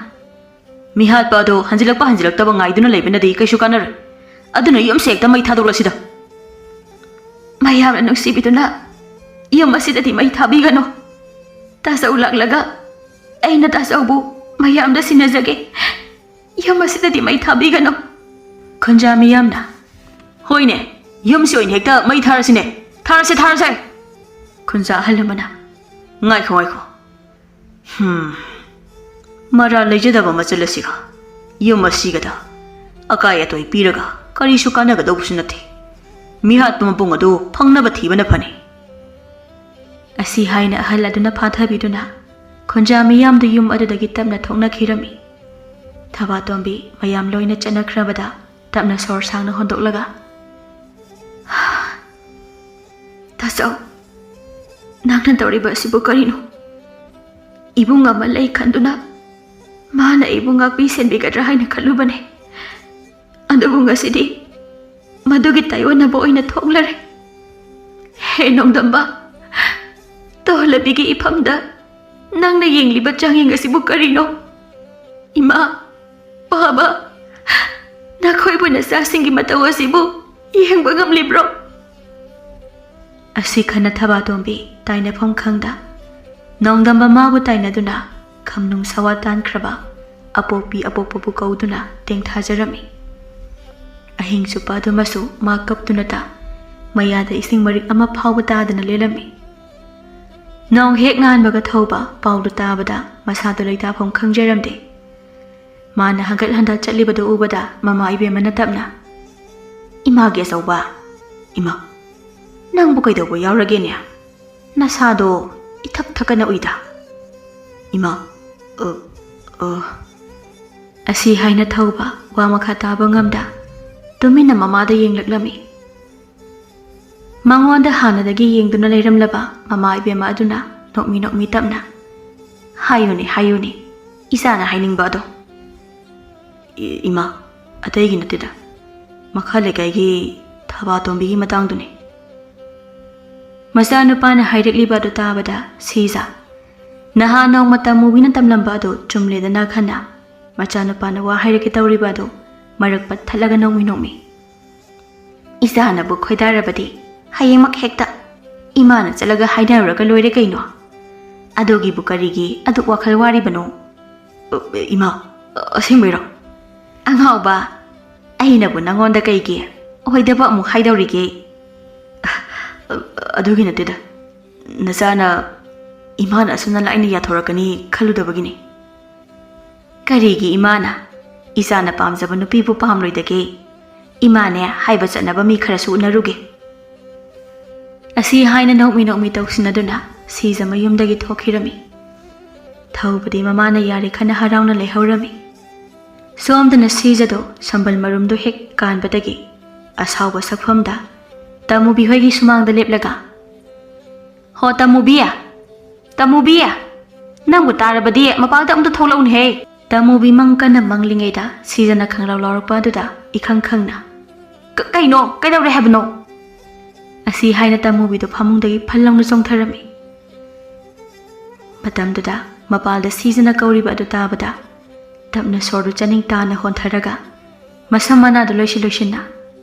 "ꯃꯤꯍꯥꯠꯄ ꯑꯗꯣ ꯍꯟꯖꯤꯜꯂꯛꯄ ꯍꯟꯖꯤꯜꯂꯛꯇꯕ ꯉꯥꯏꯗꯨꯅ ꯂꯩꯕꯅꯗꯤ ꯀꯩꯁꯨ ꯀꯥꯟꯅꯔꯣꯏ꯫ ꯑꯗꯨꯅ ꯌꯨꯝꯁꯦ ꯍꯦꯛꯇ ꯃꯩ ꯊꯥꯗꯣꯛꯂꯁꯤꯗ"꯫ ꯃꯌꯥꯝꯅ ꯅꯨꯡꯁꯤꯕꯤꯗꯨꯅ ꯌꯨꯝ ꯑꯁꯤꯗꯗꯤ ꯃꯩ ꯊꯥꯕꯤꯒꯅꯨ꯫ ꯇꯥꯆꯧ ꯂꯥꯛꯂꯒ ꯑꯩꯅ ꯇꯥꯆꯧꯕꯨ ꯃꯌꯥꯝꯗ ꯁꯤꯟꯅꯖꯒꯦ꯫ ꯌꯨꯝ ꯑꯁꯤꯗꯗꯤ ꯃꯩ ꯊꯥꯕꯤꯒꯅꯨ꯫ ꯈꯨꯟꯖꯥ ꯃꯤꯌꯥꯝꯅ, "ꯍꯣꯏꯅꯦ, ꯌꯨꯝꯁꯤ ꯑꯣꯏꯅ ꯍꯦꯛꯇ ꯃꯩ ꯊꯥꯔꯁꯤꯅꯦ꯫ ꯊꯥꯔꯁꯦ, ꯊꯥꯔꯁꯦ"꯫ ꯈꯨꯟꯖꯥ ꯑꯍꯜ ꯑꯃꯅ, "ꯉꯥꯏꯈꯣ, ꯉꯥꯏꯈꯣ꯫ ꯍꯝ, ꯃꯔꯥꯜ ꯂꯩꯖꯗꯕ ꯃꯆꯜ ꯑꯁꯤꯒ ꯌꯨꯝ ꯑꯁꯤꯒꯗ ꯑꯀꯥꯏ ꯑꯇꯣꯏ ꯄꯤꯔꯒ ꯀꯔꯤꯁꯨ ꯀꯥꯟꯅꯒꯗꯧꯕꯁꯨ ꯅꯠꯇꯦ꯫ ꯃꯤꯍꯥꯠꯄ ꯃꯄꯨꯡ ꯑꯗꯨ ꯐꯪꯅꯕ ꯊꯤꯕꯅ ꯐꯅꯤ"꯫ ꯑꯁꯤ ꯍꯥꯏꯅ ꯑꯍꯜ ꯑꯗꯨꯅ ꯐꯥꯊꯕꯤꯗꯨꯅ ꯈꯨꯟꯖꯥ ꯃꯤꯌꯥꯝꯗꯨ ꯌꯨꯝ ꯑꯗꯨꯗꯒꯤ ꯇꯞꯅ ꯊꯣꯛꯅꯈꯤꯔꯝꯃꯤ꯫ ꯊꯕꯥꯇꯣꯝꯕꯤ ꯃꯌꯥꯝ ꯂꯣꯏꯅ ꯆꯠꯅꯈ꯭ꯔꯕꯗ ꯇꯞꯅ ꯁꯣꯔ ꯁꯥꯡꯅ ꯍꯣꯟꯗꯣꯛꯂꯒ, "ꯇꯥꯆꯧ, ꯅꯪꯅ ꯇꯧꯔꯤꯕ ꯑꯁꯤꯕꯨ ꯀꯔꯤꯅꯣ? ꯏꯕꯨꯡ ꯑꯃ ꯂꯩ ꯈꯟꯗꯨꯅ ꯃꯥꯅ ꯑꯩꯕꯨ ꯉꯥꯛꯄꯤ ꯁꯦꯟꯕꯤꯒꯗ꯭ꯔꯥ ꯍꯥꯏꯅ ꯈꯜꯂꯨꯕꯅꯦ꯫ ꯑꯗꯨꯕꯨ ꯉꯁꯤꯗꯤ ꯃꯗꯨꯒꯤ ꯇꯥꯏꯑꯣꯟꯅꯕ ꯑꯣꯏꯅ ꯊꯣꯛꯂꯔꯦ꯫ ꯍꯦ ꯅꯣꯡꯗꯝꯕ, ꯇꯣꯍꯂꯕꯤꯒꯤ ꯏꯐꯝꯗ ꯅꯪꯅ ꯌꯦꯡꯂꯤꯕ ꯆꯥꯡꯌꯦꯡ ꯑꯁꯤꯕꯨ ꯀꯔꯤꯅꯣ? ꯏꯃꯥ, ꯕꯥꯕꯥ, ꯅꯈꯣꯏꯕꯨ ꯅꯆꯥꯁꯤꯡꯒꯤ ꯃꯇꯧ ꯑꯁꯤꯕꯨ ꯌꯦꯡꯕ ꯉꯝꯂꯤꯕ꯭ꯔꯣ? ꯑꯁꯤ ꯈꯟꯅ ꯊꯕꯥꯇꯣꯝꯕꯤ ꯇꯥꯏꯅꯐꯝ ꯈꯪꯗ ꯅꯣꯡꯗꯝꯕ ꯃꯥꯕꯨ ꯇꯥꯏꯅꯗꯨꯅ ꯈꯝꯅꯨꯡ ꯁꯋꯥ ꯇꯥꯟꯈ꯭ꯔꯕ ꯑꯄꯣꯛꯄꯤ ꯑꯄꯣꯛꯄꯕꯨ ꯀꯧꯗꯨꯅ ꯇꯦꯡꯊꯥꯖꯔꯝꯃꯤ꯫ ꯑꯍꯤꯡ ꯆꯨꯞꯄ ꯑꯗꯨꯃꯁꯨ ꯃꯥ ꯀꯞꯇꯨꯅꯇ ꯃꯌꯥꯗ ꯏꯁꯤꯡ ꯃꯔꯤꯛ ꯑꯃ ꯐꯥꯎꯕ ꯇꯥꯗꯅ ꯂꯦꯜꯂꯝꯃꯤ꯫ ꯅꯣꯡ ꯍꯦꯛ ꯉꯥꯟꯕꯒ ꯊꯧꯕ ꯄꯥꯎꯗꯨ ꯇꯥꯕꯗ ꯃꯁꯥꯗꯨ ꯂꯩꯇꯥꯐꯝ ꯈꯪꯖꯔꯝꯗꯦ꯫ ꯃꯥꯅ ꯍꯟꯒꯠ ꯍꯟꯗ ꯆꯠꯂꯤꯕꯗꯨ ꯎꯕꯗ ꯃꯃꯥ ꯏꯕꯦꯝꯃꯅ ꯇꯞꯅ, "ꯏꯃꯥꯒꯤ ꯑꯆꯧꯕ, ꯏꯃꯥ, ꯅꯪꯕꯨ ꯀꯩꯗꯧꯕ ꯌꯥꯎꯔꯒꯦꯅꯦ? ꯅꯁꯥꯗꯣ ꯏꯊꯛ ꯊꯛꯀꯅ ꯎꯏꯗ꯫ ꯏꯃꯥ, ꯑ, ꯑ," ꯑꯁꯤ ꯍꯥꯏꯅ ꯊꯧꯕ ꯋꯥ ꯃꯈꯥ ꯇꯥꯕ ꯉꯝꯗ ꯇꯨꯃꯤꯟꯅ ꯃꯃꯥꯗ ꯌꯦꯡꯂꯛꯂꯝꯃꯤ꯫ ꯃꯉꯣꯟꯗ ꯍꯥꯟꯅꯗꯒꯤ ꯌꯦꯡꯗꯨꯅ ꯂꯩꯔꯝꯂꯕ ꯃꯃꯥ ꯏꯕꯦꯝꯃ ꯑꯗꯨꯅ ꯅꯣꯛꯃꯤ ꯅꯣꯛꯃꯤ ꯇꯞꯅ, "ꯍꯥꯏꯌꯨꯅꯦ, ꯍꯥꯏꯌꯨꯅꯦ, ꯏꯆꯥꯅ ꯍꯥꯏꯅꯤꯡꯕ ꯑꯗꯣ꯫" "ꯏ-, ꯏꯃꯥ, ꯑꯇꯩꯒꯤ ꯅꯠꯇꯦꯗ, ꯃꯈꯥ ꯂꯩꯀꯥꯏꯒꯤ ꯊꯕꯥꯇꯣꯝꯕꯤꯒꯤ ꯃꯇꯥꯡꯗꯨꯅꯤ꯫" ꯃꯆꯥꯅꯨꯄꯥꯅ ꯍꯥꯏꯔꯛꯂꯤꯕ ꯑꯗꯨ ꯇꯥꯕꯗ ꯁꯤꯖ ꯅꯍꯥꯟ ꯅꯣꯡꯃ ꯇꯃꯨꯕꯤꯅ ꯇꯝꯂꯝꯕ ꯑꯗꯨ ꯆꯨꯝꯂꯦꯗꯅ ꯈꯟꯅ ꯃꯆꯥꯅꯨꯄꯥꯅ ꯋꯥ ꯍꯥꯏꯔꯛꯀꯦ ꯇꯧꯔꯤꯕ ꯑꯗꯨ ꯃꯔꯛ ꯄꯠꯊꯠꯂꯒ ꯅꯣꯛꯃꯤ ꯅꯣꯛꯃꯤ, "ꯏꯆꯥꯅꯕꯨ ꯈꯣꯏꯗꯥꯔꯕꯗꯤ ꯍꯌꯦꯡꯃꯛ ꯍꯦꯛꯇ ꯏꯃꯥꯅ ꯆꯠꯂꯒ ꯍꯥꯏꯅꯔꯨꯔꯒ ꯂꯣꯏꯔꯦ ꯀꯩꯅꯣ꯫ ꯑꯗꯨꯒꯤꯕꯨ ꯀꯔꯤꯒꯤ ꯑꯗꯨꯛ ꯋꯥꯈꯜ ꯋꯥꯔꯤꯕꯅꯣ?" "ꯑ, ꯏꯃꯥ, ꯑꯁꯦꯡꯕꯩꯔꯣ?" "ꯑꯉꯥꯎꯕ, ꯑꯩꯅꯕꯨ ꯅꯪꯉꯣꯟꯗ ꯀꯩꯒꯤ ꯑꯣꯏꯗꯕ ꯑꯃꯨꯛ ꯍꯥꯏꯗꯧꯔꯤꯒꯦ?" "ꯑ, ꯑꯗꯨꯒꯤ ꯅꯠꯇꯦꯗ, ꯅꯆꯥꯅ ꯏꯃꯥꯅ ꯑꯁꯨꯝꯅ ꯂꯥꯏꯅ ꯌꯥꯊꯣꯔꯛꯀꯅꯤ ꯈꯜꯂꯨꯗꯕꯒꯤꯅꯤ꯫" "ꯀꯔꯤꯒꯤ ꯏꯃꯥꯅ ꯏꯆꯥꯅ ꯄꯥꯝꯖꯕ ꯅꯨꯄꯤꯕꯨ ꯄꯥꯝꯂꯣꯏꯗꯒꯦ? ꯏꯃꯥꯅꯦ ꯍꯥꯏꯕ ꯆꯠꯅꯕ ꯃꯤ ꯈꯔꯁꯨ ꯎꯅꯔꯨꯒꯦ꯫" ꯑꯁꯤ ꯍꯥꯏꯅ ꯅꯣꯛꯃꯤ ꯅꯣꯛꯃꯤ ꯇꯧꯁꯤꯟꯅꯗꯨꯅ ꯁꯤꯖ ꯃꯌꯨꯝꯗꯒꯤ ꯊꯣꯛꯈꯤꯔꯝꯃꯤ꯫ ꯊꯧꯕꯗꯤ ꯃꯃꯥꯅ ꯌꯥꯔꯦ ꯈꯟꯅ ꯍꯔꯥꯎꯅ ꯂꯩꯍꯧꯔꯝꯃꯤ꯫ ꯁꯣꯝꯗꯅ ꯁꯤꯖꯗꯣ ꯁꯝꯕꯜ ꯃꯔꯨꯝꯗꯣ ꯍꯦꯛ ꯀꯥꯟꯕꯗꯒꯤ ꯑꯁꯥꯎꯕ ꯁꯛꯐꯝꯗ ꯇꯃꯨꯕꯤ ꯍꯣꯏꯒꯤ ꯁꯨꯃꯥꯡꯗ ꯂꯦꯞꯂꯒ, "ꯍꯣ ꯇꯃꯨꯕꯤ, ꯇꯃꯨꯕꯤ, ꯅꯪꯕꯨ ꯇꯥꯔꯕꯗꯤ ꯃꯄꯥꯟꯗ ꯑꯝꯇ ꯊꯣꯛꯂꯛꯎꯅꯦꯍꯦ꯫" ꯇꯃꯨꯕꯤ ꯃꯪ ꯀꯟꯅ ꯃꯪꯂꯤꯉꯩꯗ ꯁꯤꯖꯅ ꯈꯪꯂꯥꯎ ꯂꯥꯎꯔꯛꯄ ꯑꯗꯨꯗ ꯏꯈꯪ ꯈꯪꯅ, "ꯀ-, ꯀꯩꯅꯣ? ꯀꯩꯗꯧꯔꯦ ꯍꯥꯏꯕꯅꯣ?" ꯑꯁꯤ ꯍꯥꯏꯅ ꯇꯃꯨꯕꯤꯗꯨ ꯐꯃꯨꯡꯗꯒꯤ ꯐꯜ ꯂꯥꯎꯅ ꯆꯣꯡꯊꯔꯝꯃꯤ꯫ ꯃꯇꯝꯗꯨꯗ ꯃꯄꯥꯜꯗ ꯁꯤꯖꯅ ꯀꯧꯔꯤꯕ ꯑꯗꯨ ꯇꯥꯕꯗ ꯇꯞꯅ ꯁꯣꯔꯗꯨ ꯆꯅꯤꯡ ꯇꯥꯅ ꯍꯣꯟꯊꯔꯒ ꯃꯁꯝ ꯃꯅꯥꯗꯨ ꯂꯣꯏꯁꯤꯟ ꯂꯣꯏꯁꯤꯟꯅ,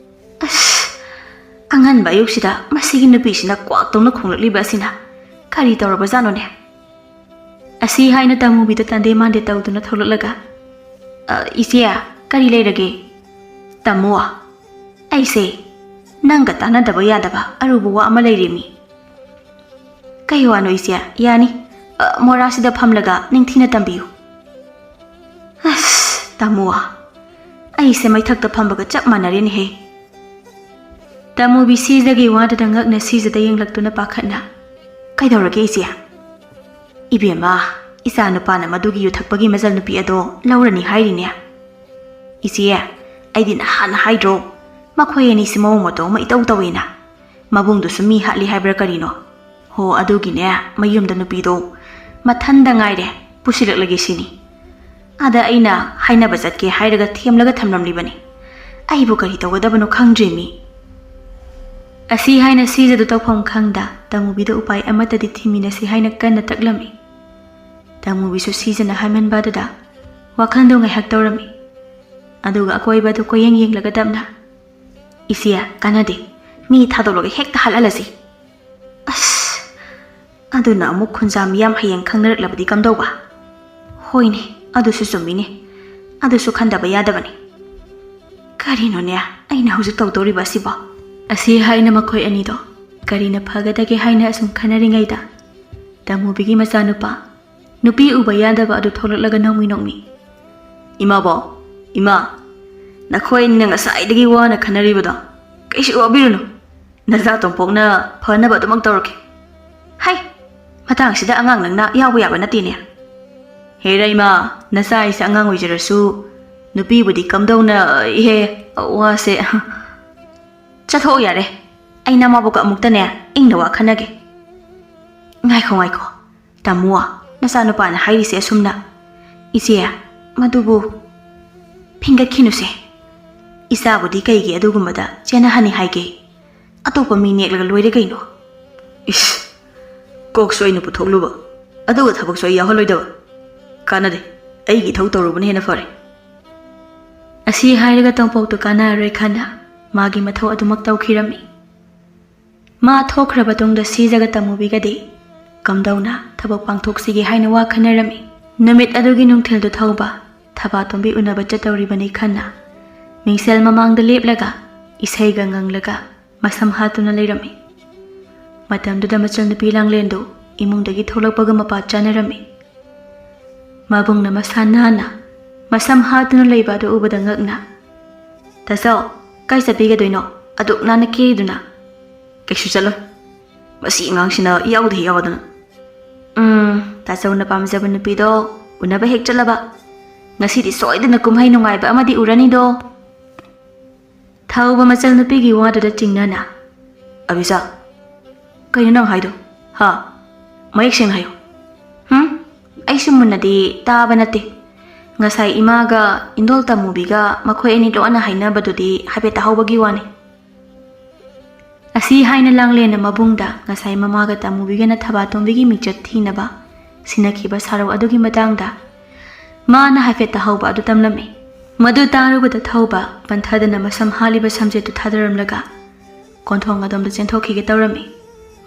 "ꯑꯁ, ꯑꯉꯟꯕ ꯑꯌꯨꯛꯁꯤꯗ ꯃꯁꯤꯒꯤ ꯅꯨꯄꯤꯁꯤꯅ ꯀ꯭ꯋꯥꯛꯇꯧꯅ ꯈꯣꯡꯂꯛꯂꯤꯕ ꯑꯁꯤꯅ ꯀꯔꯤ ꯇꯧꯔꯕꯖꯥꯠꯅꯣꯅꯦ?" ꯑꯁꯤ ꯍꯥꯏꯅ ꯇꯥꯃꯨꯕꯤꯗ ꯇꯥꯟꯗꯦ ꯃꯥꯟꯗꯦ ꯇꯧꯗꯨꯅ ꯊꯣꯛꯂꯛꯂꯒ, "ꯑ, ꯏꯆꯦ, ꯀꯔꯤ ꯂꯩꯔꯒꯦ?" "ꯇꯥꯃꯣ, ꯑꯩꯁꯦ ꯅꯪꯒ ꯇꯥꯟꯅꯗꯕ ꯌꯥꯗꯕ ꯑꯔꯨꯕ ꯋꯥ ꯑꯃ ꯂꯩꯔꯦꯃꯤ꯫" "ꯀꯩ ꯋꯥꯅꯣ ꯏꯆꯦ? ꯌꯥꯅꯤ꯫ ꯑ, ꯃꯣꯔꯥꯁꯤꯗ ꯐꯝꯂꯒ ꯅꯤꯡꯊꯤꯅ ꯇꯝꯕꯤꯌꯨ꯫" "ꯑꯁ, ꯇꯥꯃꯣ, ꯑꯩꯁꯦ ꯃꯩꯊꯛꯇ ꯐꯝꯕꯒ ꯆꯞ ꯃꯥꯟꯅꯔꯦꯅꯦꯍꯦ꯫" ꯇꯥꯃꯨꯕꯤ ꯁꯤꯖꯒꯤ ꯋꯥꯗꯨꯗ ꯉꯛꯅ ꯁꯤꯖꯗ ꯌꯦꯡꯂꯛꯇꯨꯅ ꯄꯥꯈꯠꯅ, "ꯀꯩꯗꯧꯔꯒꯦ ꯏꯆꯦ?" "ꯏꯕꯦꯝꯃ, ꯏꯆꯥ ꯅꯨꯄꯥꯅ ꯃꯗꯨꯒꯤ ꯌꯨ ꯊꯛꯄꯒꯤ ꯃꯆꯜ ꯅꯨꯄꯤ ꯑꯗꯣ ꯂꯧꯔꯅꯤ ꯍꯥꯏꯔꯤꯅꯦ꯫" "ꯏꯆꯦ, ꯑꯩꯗꯤ ꯅꯍꯥꯟꯅ ꯍꯥꯏꯗ꯭ꯔꯣ, ꯃꯈꯣꯏ ꯑꯅꯤꯁꯤ ꯃꯑꯣꯡ ꯃꯇꯧ ꯑꯃ ꯏꯇꯧ ꯇꯧꯏꯅ꯫ ꯃꯕꯨꯡꯗꯨꯁꯨ ꯃꯤ ꯍꯥꯠꯂꯤ ꯍꯥꯏꯕ꯭ꯔꯥ ꯀꯔꯤꯅꯣ? ꯍꯣ, ꯑꯗꯨꯒꯤꯅꯦ, ꯃꯌꯨꯝꯗ ꯅꯨꯄꯤꯗꯣ ꯃꯊꯟꯗ ꯉꯥꯏꯔꯦ, ꯄꯨꯁꯤꯜꯂꯛꯂꯒꯦ ꯁꯤꯅꯤ꯫ ꯑꯥꯗ ꯑꯩꯅ ꯍꯥꯏꯅꯕ ꯆꯠꯀꯦ ꯍꯥꯏꯔꯒ ꯊꯦꯝꯂꯒ ꯊꯝꯂꯝꯂꯤꯕꯅꯤ꯫ ꯑꯩꯕꯨ ꯀꯔꯤ ꯇꯧꯒꯗꯕꯅꯣ ꯈꯪꯗ꯭ꯔꯦꯃꯤ꯫" ꯑꯁꯤ ꯍꯥꯏꯅ ꯁꯤꯖꯗꯨ ꯇꯧꯐꯝ ꯈꯪꯗ ꯇꯥꯃꯨꯕꯤꯗ ꯎꯄꯥꯏ ꯑꯃꯠꯇꯗꯤ ꯊꯤꯃꯤꯟꯅꯁꯤ ꯍꯥꯏꯅ ꯀꯟꯅ ꯇꯛꯂꯝꯃꯤ꯫ ꯇꯥꯃꯨꯕꯤꯁꯨ ꯁꯤꯖꯅ ꯍꯥꯏꯃꯟꯕ ꯑꯗꯨꯗ ꯋꯥꯈꯜꯗꯣ ꯉꯥꯏꯍꯥꯛ ꯇꯧꯔꯝꯃꯤ꯫ ꯑꯗꯨꯒ ꯑꯀꯣꯏꯕꯗꯨ ꯀꯣꯏꯌꯦꯡ ꯌꯦꯡꯂꯒ ꯇꯞꯅ, "ꯏꯆꯦ, ꯀꯥꯟꯅꯗꯦ꯫ ꯃꯤ ꯊꯥꯗꯣꯛꯂꯒ ꯍꯦꯛꯇ ꯍꯥꯠꯍꯜꯂꯁꯤ꯫" "ꯑꯁ, ꯑꯗꯨꯅ ꯑꯃꯨꯛ ꯈꯨꯟꯖꯥ ꯃꯤꯌꯥꯝ ꯍꯌꯦꯡ ꯈꯪꯅꯔꯛꯂꯕꯗꯤ ꯀꯝꯗꯧꯕ?" "ꯍꯣꯏꯅꯦ, ꯑꯗꯨꯁꯨ ꯆꯨꯝꯃꯤꯅꯦ꯫ ꯑꯗꯨꯁꯨ ꯈꯟꯗꯕ ꯌꯥꯗꯕꯅꯤ꯫ ꯀꯔꯤꯅꯣꯅꯦ ꯑꯩꯅ ꯍꯧꯖꯤꯛ ꯇꯧꯗꯧꯔꯤꯕ ꯑꯁꯤꯕꯣ?" ꯑꯁꯤ ꯍꯥꯏꯅ ꯃꯈꯣꯏ ꯑꯅꯤꯗꯣ ꯀꯔꯤꯅ ꯐꯒꯗꯒꯦ ꯍꯥꯏꯅ ꯑꯁꯨꯝ ꯈꯟꯅꯔꯤꯉꯩꯗ, ꯇꯥꯃꯨꯕꯤꯒꯤ ꯃꯆꯥꯅꯨꯄꯥ ꯅꯨꯄꯤ ꯎꯕ ꯌꯥꯗꯕ ꯑꯗꯨ ꯊꯣꯛꯂꯛꯂꯒ ꯅꯣꯡꯃꯤ ꯅꯣꯡꯃꯤ, "ꯏꯃꯥꯕꯣ, ꯏꯃꯥ, ꯅꯈꯣꯏ ꯑꯅꯤꯅ ꯉꯁꯥꯏꯗꯒꯤ ꯋꯥꯅ ꯈꯟꯅꯔꯤꯕꯗꯣ ꯀꯩꯁꯨ ꯋꯥꯕꯤꯔꯨꯅꯨ꯫ ꯅꯆꯥ ꯇꯣꯝꯄꯣꯛꯅ ꯐꯅꯕ ꯑꯗꯨꯃꯛ ꯇꯧꯔꯛꯀꯦ꯫" "ꯍꯩ, ꯃꯇꯥꯡꯁꯤꯗ ꯑꯉꯥꯡ ꯅꯪꯅ ꯌꯥꯎꯕ ꯌꯥꯕ ꯅꯠꯇꯦꯅꯦ꯫" "ꯍꯦꯔꯥ ꯏꯃꯥ, ꯅꯆꯥ ꯍꯥꯏꯁꯦ ꯑꯉꯥꯡ ꯑꯣꯏꯖꯔꯁꯨ ꯅꯨꯄꯤꯕꯨꯗꯤ ꯀꯝꯗꯧꯅ, ꯏꯍꯦ, ꯋꯥꯁꯦ꯫" "ꯆꯠꯊꯣꯛꯑꯣ ꯌꯥꯔꯦ꯫ ꯑꯩ ꯅꯃꯥꯕꯣꯛꯀ ꯑꯃꯨꯛꯇꯅꯦ ꯏꯪꯅ ꯋꯥ ꯈꯟꯅꯒꯦ꯫" "ꯉꯥꯏꯈꯣ, ꯉꯥꯏꯈꯣ꯫ ꯇꯥꯃꯣ, ꯅꯆꯥꯅꯨꯄꯥꯅ ꯍꯥꯏꯔꯤꯁꯦ ꯑꯁꯨꯝꯅ꯫" "ꯏꯆꯦ, ꯃꯗꯨꯕꯨ ꯐꯤꯡꯒꯠꯈꯤꯅꯨꯁꯦ꯫ ꯏꯆꯥꯕꯨꯗꯤ ꯀꯩꯒꯤ ꯑꯗꯨꯒꯨꯝꯕꯗ ꯆꯦꯟꯅꯍꯟꯅꯤ ꯍꯥꯏꯒꯦ? ꯑꯇꯣꯞꯄ ꯃꯤ ꯅꯦꯛꯂꯒ ꯂꯣꯏꯔꯦ ꯀꯩꯅꯣ꯫" "ꯏꯁ, ꯀꯣꯛꯁꯨ ꯑꯩꯅ ꯄꯨꯊꯣꯛꯂꯨꯕ, ꯑꯗꯨꯒ ꯊꯕꯛꯁꯨ ꯑꯩ ꯌꯥꯎꯍꯜꯂꯣꯏꯗꯕ꯫ ꯀꯥꯟꯅꯗꯦ, ꯑꯩꯒꯤ ꯏꯊꯧ ꯇꯧꯔꯨꯕꯅ ꯍꯦꯟꯅ ꯐꯔꯦ꯫" ꯑꯁꯤ ꯍꯥꯏꯔꯒ ꯇꯣꯝꯄꯣꯛꯇꯨ ꯀꯥꯟꯅꯔꯔꯣꯏ ꯈꯟꯅ ꯃꯥꯒꯤ ꯃꯊꯧ ꯑꯗꯨꯃꯛ ꯇꯧꯈꯤꯔꯝꯃꯤ꯫ ꯃꯥ ꯊꯣꯛꯈ꯭ꯔꯕ ꯇꯨꯡꯗ ꯁꯤꯖꯒ ꯇꯝꯃꯨꯕꯤꯒꯗꯤ ꯀꯝꯗꯧꯅ ꯊꯕꯛ ꯄꯥꯡꯊꯣꯛꯁꯤꯒꯦ ꯍꯥꯏꯅ ꯋꯥ ꯈꯟꯅꯔꯝꯃꯤ꯫ ꯅꯨꯃꯤꯠ ꯑꯗꯨꯒꯤ ꯅꯨꯡꯊꯤꯜꯗꯨ ꯊꯧꯕ ꯊꯕꯥꯇꯣꯝꯕꯤ ꯎꯅꯕ ꯆꯠꯇꯧꯔꯤꯕꯅꯤ ꯈꯟꯅ ꯃꯤꯡꯁꯦꯜ ꯃꯃꯥꯡꯗ ꯂꯦꯞꯂꯒ ꯏꯁꯩꯒ ꯉꯪꯂꯒ ꯃꯁꯝ ꯍꯥꯠꯇꯨꯅ ꯂꯩꯔꯝꯃꯤ꯫ ꯃꯇꯝꯗꯨꯗ ꯃꯆꯟꯅꯨꯄꯤ ꯂꯥꯡꯂꯦꯟꯗꯨ ꯏꯃꯨꯡꯗꯒꯤ ꯊꯣꯛꯂꯛꯄꯒ ꯃꯄꯥ ꯆꯥꯅꯔꯝꯃꯤ꯫ ꯃꯕꯨꯡꯅ ꯃꯁꯥ ꯅꯥꯟꯅ ꯃꯁꯝ ꯍꯥꯠꯇꯨꯅ ꯂꯩꯕ ꯑꯗꯨ ꯎꯕꯗ ꯉꯛꯅ, "ꯇꯥꯆꯧ, ꯀꯥꯏ ꯆꯠꯄꯤꯒꯗꯣꯏꯅꯣ? ꯑꯗꯨꯛ ꯅꯥꯟꯅ ꯀꯦꯔꯤꯗꯨꯅ?" "ꯀꯩꯁꯨ ꯆꯠꯂꯣꯏ꯫ ꯃꯁꯤ ꯑꯉꯥꯡꯁꯤꯅ ꯌꯥꯎꯗ ꯍꯦꯛ ꯌꯥꯎꯗꯅ꯫" "ꯎꯝ, ꯇꯥꯆꯧꯅ ꯄꯥꯝꯖꯕ ꯅꯨꯄꯤꯗꯣ ꯎꯅꯕ ꯍꯦꯛ ꯆꯠꯂꯕ꯫ ꯉꯁꯤꯗꯤ ꯁꯣꯏꯗꯅ ꯀꯨꯝꯍꯩ ꯅꯨꯡꯉꯥꯏꯕ ꯑꯃꯗꯤ ꯎꯔꯅꯤꯗꯣ꯫" ꯊꯧꯕ ꯃꯆꯜ ꯅꯨꯄꯤꯒꯤ ꯋꯥꯗꯨꯗ ꯆꯤꯡꯅꯅ, "ꯑꯕꯤꯆꯥ, ꯀꯩꯅꯣ ꯅꯪ ꯍꯥꯏꯗꯣ? ꯍꯥ? ꯃꯌꯦꯛ ꯁꯦꯡꯅ ꯍꯥꯏꯌꯣ꯫" "ꯍꯨꯝ? ꯑꯩꯁꯨ ꯃꯨꯟꯅꯗꯤ ꯇꯥꯕ ꯅꯠꯇꯦ꯫ ꯉꯁꯥꯏ ꯏꯃꯥꯒ ꯏꯟꯗꯣꯜ ꯇꯝꯃꯨꯕꯤꯒ ꯃꯈꯣꯏ ꯑꯅꯤ ꯂꯣꯟꯅ ꯍꯥꯏꯅꯕꯗꯨꯗꯤ ꯍꯥꯏꯐꯦꯠ ꯇꯥꯍꯧꯕꯒꯤ ꯋꯥꯅꯤ꯫" ꯑꯁꯤ ꯍꯥꯏꯅ ꯂꯥꯡꯂꯦꯟꯅ ꯃꯕꯨꯡꯗ ꯉꯁꯥꯏ ꯃꯃꯥꯒ ꯇꯝꯃꯨꯕꯤꯒꯅ ꯊꯕꯥꯇꯣꯝꯕꯤꯒꯤ ꯃꯤꯡꯆꯠ ꯊꯤꯅꯕ ꯁꯤꯟꯅꯈꯤꯕ ꯁꯥꯔꯧ ꯑꯗꯨꯒꯤ ꯃꯇꯥꯡꯗ ꯃꯥꯅ ꯍꯥꯏꯐꯦꯠ ꯇꯥꯍꯧꯕ ꯑꯗꯨ ꯇꯝꯂꯝꯃꯤ꯫ ꯃꯗꯨ ꯇꯥꯔꯨꯕꯗ ꯊꯧꯕ ꯄꯟꯊꯗꯅ ꯃꯁꯝ ꯍꯥꯠꯂꯤꯕ ꯁꯝꯖꯦꯠꯇꯨ ꯊꯥꯗꯔꯝꯂꯒ ꯀꯣꯟꯊꯣꯡ ꯑꯗꯣꯝꯗ ꯆꯦꯟꯊꯣꯛꯈꯤꯒꯦ ꯇꯧꯔꯝꯃꯤ꯫